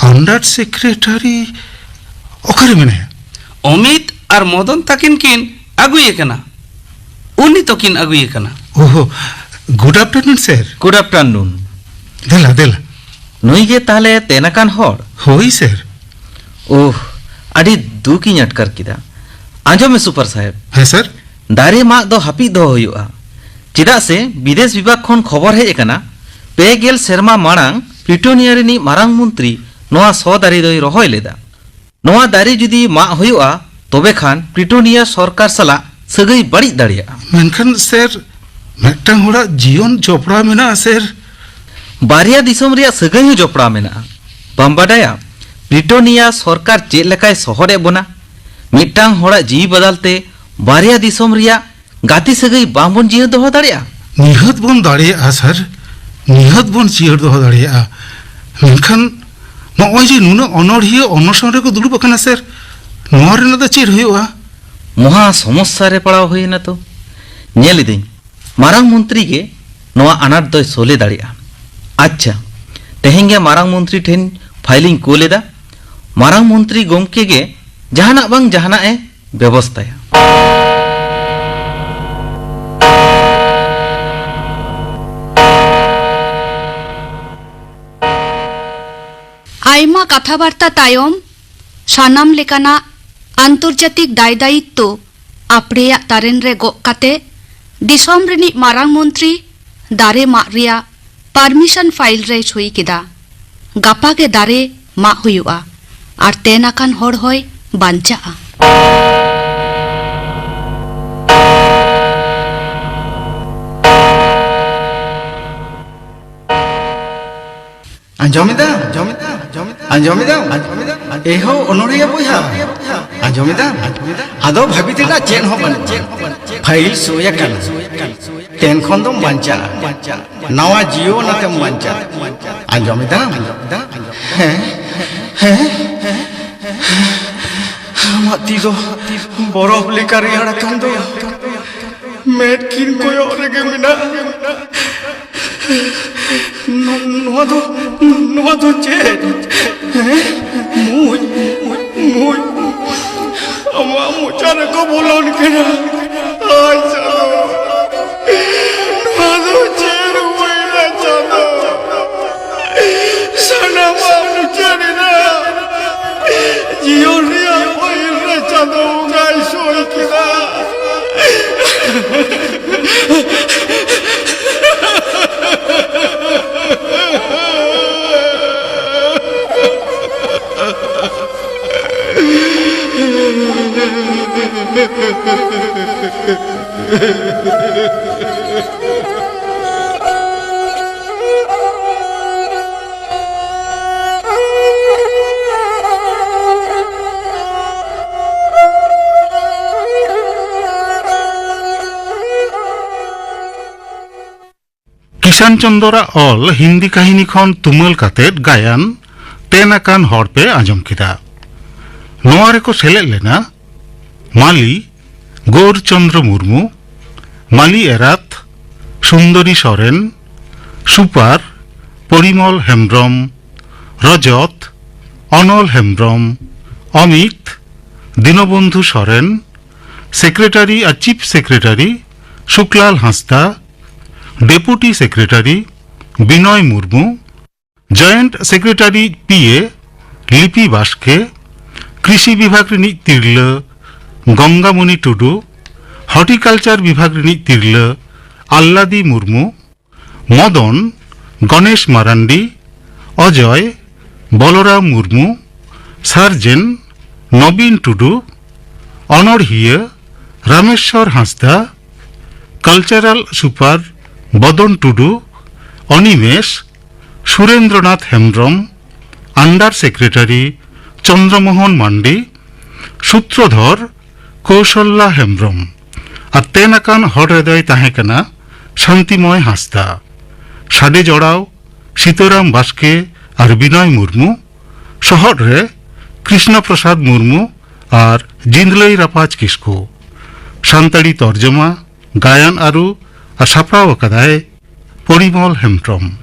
Under secretary ᱚᱠᱟᱨᱮ ᱢᱮᱱᱟᱭᱟ? ᱚᱢᱤᱛ ᱟᱨ ᱢᱚᱫᱚᱱ ᱛᱟᱹᱠᱤᱱ ᱠᱤᱱ ᱟᱹᱜᱩᱭᱮ ᱠᱟᱱᱟ᱾ ᱩᱱᱤ ᱛᱚᱠᱤᱱ ᱟᱹᱜᱩᱭᱮ ᱠᱟᱱᱟ᱾ ᱳᱦᱳ, good afternoon, sir᱾ Good afternoon᱾ ᱫᱮᱞᱟ, ᱫᱮᱞᱟ᱾ ᱱᱩᱭ ᱜᱮ ᱛᱟᱦᱞᱮ ᱛᱮᱱ ᱟᱠᱟᱱ ᱦᱚᱲ? ᱦᱳᱭ, sir᱾ ᱳᱦ, ᱟᱹᱰᱤ ᱫᱩᱠ ᱤᱧ ᱟᱴᱠᱟᱨ ᱠᱮᱫᱟ᱾ ᱟᱸᱡᱚᱢ ᱢᱮ, super ᱥᱟᱦᱮᱵᱽ᱾ ᱦᱮᱸ, sir᱾ ᱫᱟᱨᱮ ᱢᱟᱜ ᱫᱚ ᱦᱟᱹᱯᱤᱫ ᱫᱚᱦᱚ ᱦᱩᱭᱩᱜᱼᱟ᱾ ᱪᱮᱫᱟᱜ ᱥᱮ ᱵᱤᱫᱮᱥ ᱵᱤᱵᱷᱟᱜᱽ ᱠᱷᱚᱱ ᱠᱷᱚᱵᱚᱨ ᱦᱮᱡ ᱟᱠᱟᱱᱟ, ᱯᱮ ᱜᱮᱞ ᱥᱮᱨᱢᱟ ᱢᱟᱲᱟᱝ ᱯᱨᱤᱴᱳᱱᱤᱭᱟ ᱨᱤᱱᱤᱡ ᱢᱟᱨᱟᱝ ᱢᱚᱱᱛᱨᱤ ᱱᱚᱣᱟ ᱥᱚ ᱫᱟᱨᱮ ᱫᱚᱭ ᱨᱚᱦᱚᱭ ᱞᱮᱫᱟ᱾ ᱱᱚᱣᱟ ᱫᱟᱨᱮ ᱡᱩᱫᱤ ᱢᱟᱜ ᱦᱩᱭᱩᱜᱼᱟ, ᱛᱚᱵᱮ ᱠᱷᱟᱱ ᱯᱨᱤᱴᱳᱱᱤᱭᱟ ᱥᱚᱨᱠᱟᱨ ᱥᱟᱞᱟᱜ ᱥᱟᱹᱜᱟᱹᱭ ᱵᱟᱹᱲᱤᱡ ᱫᱟᱲᱮᱭᱟᱜᱼᱟ᱾ ᱢᱮᱱᱠᱷᱟᱱ sir, ᱢᱤᱫᱴᱟᱝ ᱦᱚᱲᱟᱜ ᱡᱤᱭᱚᱱ ᱡᱚᱯᱲᱟᱣ ᱢᱮᱱᱟᱜᱼᱟ, sir᱾ ᱵᱟᱨᱭᱟ ᱫᱤᱥᱚᱢ ᱨᱮᱭᱟᱜ ᱥᱟᱹᱜᱟᱹᱭ ᱦᱚᱸ ᱡᱚᱯᱲᱟᱣ ᱢᱮᱱᱟᱜᱼᱟ᱾ ᱵᱟᱢ ᱵᱟᱰᱟᱭᱟ, ᱯᱨᱤᱴᱳᱱᱤᱭᱟ ᱥᱚᱨᱠᱟᱨ ᱪᱮᱫ ᱞᱮᱠᱟᱭ ᱥᱚᱦᱚᱫ ᱮᱫ ᱵᱚᱱᱟ? ᱢᱤᱫᱴᱟᱝ ᱦᱚᱲᱟᱜ ᱡᱤᱣᱤ ᱵᱟᱫᱟᱞ ᱛᱮ ᱵᱟᱨᱭᱟ ᱫᱤᱥᱚᱢ ᱨᱮᱭᱟᱜ ᱜᱟᱛᱮ ᱥᱟᱹᱜᱟᱹᱭ ᱵᱟᱝ ᱵᱚᱱ ᱡᱤᱭᱟᱹᱲ ᱫᱚᱦᱚ ᱫᱟᱲᱮᱭᱟᱜᱼᱟ? ᱱᱤᱦᱟᱹᱛ ᱵᱚᱱ ᱫᱟᱲᱮᱭᱟᱜᱼᱟ, sir᱾ ᱱᱤᱦᱟᱹᱛ ᱵᱚᱱ ᱡᱤᱭᱟᱹᱲ ᱫᱚᱦᱚ ᱫᱟᱲᱮᱭᱟᱜᱼᱟ᱾ ᱢᱮᱱᱠᱷᱟᱱ ᱱᱚᱜᱼᱚᱭ ᱡᱮ ᱱᱩᱱᱟᱹᱜ ᱚᱱᱚᱲᱦᱤᱭᱟᱹ ᱚᱱᱚᱥᱚᱱ ᱨᱮᱠᱚ ᱫᱩᱲᱩᱵ ᱟᱠᱟᱱᱟ, sir, ᱱᱚᱣᱟ ᱨᱮᱱᱟᱜ ᱫᱚ ᱪᱮᱫ ᱦᱩᱭᱩᱜᱼᱟ? ᱢᱚᱦᱟ ᱥᱚᱢᱚᱥᱥᱟ ᱨᱮ ᱯᱟᱲᱟᱣ ᱦᱩᱭ ᱮᱱᱟ ᱛᱚ᱾ ᱧᱮᱞ ᱤᱫᱟᱹᱧ, ᱢᱟᱨᱟᱝ ᱢᱚᱱᱛᱨᱤ ᱜᱮ ᱱᱚᱣᱟ ᱟᱱᱟᱴ ᱫᱚᱭ ᱥᱚᱞᱦᱮ ᱫᱟᱲᱮᱭᱟᱜᱼᱟ᱾ ᱟᱪᱪᱷᱟ, ᱛᱮᱦᱮᱧ ᱜᱮ ᱢᱟᱨᱟᱝ ᱢᱚᱱᱛᱨᱤ ᱴᱷᱮᱱ ᱯᱷᱟᱭᱤᱞᱤᱧ ᱠᱳᱞ ᱮᱫᱟ᱾ ᱢᱟᱨᱟᱝ ᱢᱚᱱᱛᱨᱤ ᱜᱚᱢᱠᱮ ᱜᱮ ᱡᱟᱦᱟᱱᱟᱜ ᱵᱟᱝ ᱡᱟᱦᱟᱱᱟᱜ ᱮ ᱵᱮᱵᱚᱥᱛᱟᱭᱟ᱾ ᱟᱭᱢᱟ ᱠᱟᱛᱷᱟ ᱵᱟᱨᱛᱟ ᱛᱟᱭᱚᱢ, ᱥᱟᱱᱟᱢ ᱞᱮᱠᱟᱱᱟᱜ ᱟᱱᱛᱚᱨᱡᱟᱛᱤᱠ ᱫᱟᱭ ᱫᱟᱭᱤᱛᱛᱚ ᱟᱯᱲᱮᱭᱟᱜ ᱛᱟᱨᱮᱱ ᱨᱮ ᱜᱚᱜ ᱠᱟᱛᱮ, ᱫᱤᱥᱚᱢ ᱨᱤᱱᱤᱡ ᱢᱟᱨᱟᱝ ᱢᱚᱱᱛᱨᱤ ᱫᱟᱨᱮ ᱢᱟᱜ ᱨᱮᱭᱟᱜ ᱯᱟᱨᱢᱤᱥᱚᱱ ᱯᱷᱟᱭᱤᱞ ᱨᱮᱭ ᱥᱳᱭ ᱠᱮᱫᱟ᱾ ᱜᱟᱯᱟ ᱜᱮ ᱫᱟᱨᱮ ᱢᱟᱜ ᱦᱩᱭᱩᱜᱼᱟ ᱟᱨ ᱛᱮᱱ ᱟᱠᱟᱱ ᱦᱚᱲ ᱦᱚᱸᱭ ᱵᱟᱧᱪᱟᱜᱼᱟ᱾ ᱟᱸᱡᱚᱢᱮᱫᱟᱢ? ᱟᱸᱡᱚᱢᱮᱫᱟᱢ? ᱮᱦᱳ, ᱚᱱᱚᱲᱦᱤᱭᱟᱹ ᱵᱚᱭᱦᱟ, ᱟᱸᱡᱚᱢᱮᱫᱟᱢ? ᱟᱫᱚ ᱵᱷᱟᱹᱵᱤᱛ ᱨᱮᱱᱟᱜ ᱪᱮᱫ ᱦᱚᱸ ᱵᱟᱹᱱᱩᱜᱼᱟ᱾ ᱯᱷᱟᱭᱤᱞ ᱥᱳᱭ ᱟᱠᱟᱱᱟ᱾ ᱛᱮᱱ ᱠᱷᱚᱱ ᱫᱚᱢ ᱵᱟᱧᱪᱟᱜᱼᱟ᱾ ᱱᱟᱣᱟ ᱡᱤᱭᱚᱱ ᱟᱛᱮᱢ ᱵᱟᱧᱪᱟᱜᱼᱟ᱾ ᱟᱸᱡᱚᱢᱮᱫᱟᱢ? ᱦᱮᱸ, ᱦᱮᱸ᱾ ᱟᱢᱟᱜ ᱛᱤ ᱫᱚ ᱵᱚᱨᱚᱯᱷ ᱞᱮᱠᱟ ᱨᱮᱭᱟᱲ ᱟᱠᱟᱱ ᱫᱚ᱾ ᱢᱮᱫ ᱠᱤᱱ ᱠᱚᱭᱚᱜ ᱨᱮᱜᱮ ᱢᱮᱱᱟᱜᱼᱟ᱾ ᱱᱚ-, ᱱᱚᱣᱟ ᱫᱚ, ᱱᱚᱣᱟ ᱫᱚ ᱪᱮᱫ? ᱦᱮᱸ? ᱢᱩᱸᱡ, ᱢᱩᱸᱡ᱾ ᱟᱢᱟᱜ ᱢᱚᱪᱟ ᱨᱮᱠᱚ ᱵᱚᱞᱚᱱ ᱠᱟᱱᱟ᱾ ᱟᱭ ᱪᱟᱸᱫᱚ, ᱱᱚᱣᱟ ᱫᱚ ᱪᱮᱫ ᱦᱩᱭᱱᱟ ᱪᱟᱸᱫᱚ? ᱥᱟᱱᱟᱢᱟᱜ ᱢᱩᱪᱟᱹᱫ ᱮᱱᱟ᱾ ᱡᱤᱭᱚᱱ ᱨᱮᱭᱟᱜ ᱯᱟᱹᱦᱤᱞ ᱨᱮ ᱪᱟᱸᱫᱚ ᱵᱚᱸᱜᱟᱭ ᱥᱳᱭ ᱠᱮᱫᱟ᱾ ᱠᱤᱥᱟᱱ ᱪᱚᱱᱫᱚᱨᱟᱜ ᱚᱞ ᱦᱤᱱᱫᱤ ᱠᱟᱹᱦᱤᱱᱤ ᱠᱷᱚᱱ ᱛᱩᱢᱟᱹᱞ ᱠᱟᱛᱮᱫ ᱜᱟᱭᱟᱱ ᱛᱮᱱ ᱟᱠᱟᱱ ᱦᱚᱲ ᱯᱮ ᱟᱸᱡᱚᱢ ᱠᱮᱫᱟ᱾ ᱱᱚᱣᱟ ᱨᱮᱠᱚ ᱥᱮᱞᱮᱫ ᱞᱮᱱᱟ ᱢᱟᱹᱞᱤ ᱜᱳᱨ ᱪᱚᱱᱫᱨᱚ ᱢᱩᱨᱢᱩ, ᱢᱟᱹᱞᱤ ᱮᱨᱟᱛ ᱥᱩᱱᱫᱚᱨᱤ ᱥᱚᱨᱮᱱ, ᱥᱩᱯᱟᱨ ᱯᱚᱨᱤᱢᱚᱞ ᱦᱮᱢᱵᱽᱨᱚᱢ, ᱨᱚᱡᱚᱛ ᱚᱱᱚᱞ ᱦᱮᱢᱵᱽᱨᱚᱢ, ᱚᱢᱤᱛ ᱫᱤᱱᱚᱵᱚᱱᱫᱷᱩ ᱥᱚᱨᱮᱱ, ᱥᱮᱠᱨᱮᱴᱟᱨᱤ ᱟᱨ chief secretary Suklal Hansda, deputy secretary Binoy Murmu, joint secretary P A Lipi Baske, ᱠᱨᱤᱥᱤ ᱵᱤᱵᱷᱟᱜᱽ ᱨᱤᱱᱤᱡ ᱛᱤᱨᱞᱟᱹ ᱜᱚᱝᱜᱟᱢᱚᱱᱤ ᱴᱩᱰᱩ, ᱦᱚᱨᱴᱤᱠᱟᱞᱪᱟᱨ ᱵᱤᱵᱷᱟᱜᱽ ᱨᱤᱱᱤᱡ ᱛᱤᱨᱞᱟᱹ ᱟᱞᱞᱟᱫᱤ ᱢᱩᱨᱢᱩ, ᱢᱚᱫᱚᱱ ᱜᱚᱱᱮᱥ ᱢᱟᱨᱟᱱᱰᱤ, ᱚᱡᱚᱭ ᱵᱚᱞᱚᱨᱟᱢ ᱢᱩᱨᱢᱩ, ᱥᱟᱨᱡᱮᱱ ᱱᱚᱵᱤᱱ ᱴᱩᱰᱩ, ᱚᱱᱚᱬᱦᱤᱭᱟᱹ ᱨᱟᱢᱮᱥᱣᱚᱨ ᱦᱟᱸᱥᱫᱟ, ᱠᱟᱞᱪᱟᱨᱟᱞ ᱥᱩᱯᱟᱨ ᱵᱚᱫᱚᱱ ᱴᱩᱰᱩ, ᱚᱱᱤᱢᱮᱥ ᱥᱩᱨᱮᱱᱫᱨᱚᱱᱟᱛᱷ ᱦᱮᱢᱵᱽᱨᱚᱢ, ᱟᱱᱰᱟᱨ ᱥᱮᱠᱨᱮᱴᱟᱨᱤ ᱪᱚᱱᱫᱨᱚᱢᱳᱦᱚᱱ ᱢᱟᱱᱰᱤ, ᱥᱩᱛᱨᱚᱫᱷᱚᱨ ᱠᱳᱥᱚᱞᱞᱟ ᱦᱮᱢᱵᱽᱨᱚᱢ᱾ ᱟᱨ ᱛᱮᱱ ᱟᱠᱟᱱ ᱦᱚᱲ ᱨᱮᱫᱚᱭ ᱛᱟᱦᱮᱸ ᱠᱟᱱᱟ ᱥᱟᱱᱛᱤᱢᱚᱭ ᱦᱟᱸᱥᱫᱟ᱾ ᱥᱟᱰᱮ ᱡᱚᱲᱟᱣ ᱥᱤᱛᱟᱹᱨᱟᱢ ᱵᱟᱥᱠᱮ ᱟᱨ ᱵᱤᱱᱚᱭ ᱢᱩᱨᱢᱩ᱾ ᱥᱚᱦᱚᱫ ᱨᱮ ᱠᱨᱤᱥᱱᱚ ᱯᱨᱚᱥᱟᱫᱽ ᱢᱩᱨᱢᱩ ᱟᱨ ᱡᱤᱸᱫᱽᱞᱟᱹᱭ ᱨᱟᱯᱟᱡᱽ ᱠᱤᱥᱠᱩ᱾ ᱥᱟᱱᱛᱟᱲᱤ ᱛᱚᱨᱡᱚᱢᱟ, ᱜᱟᱭᱟᱱ ᱟᱹᱨᱩ ᱟᱨ ᱥᱟᱯᱲᱟᱣ ᱟᱠᱟᱫᱟᱭ ᱯᱚᱨᱤᱢᱚᱞ ᱦᱮᱢᱵᱽᱨᱚᱢ᱾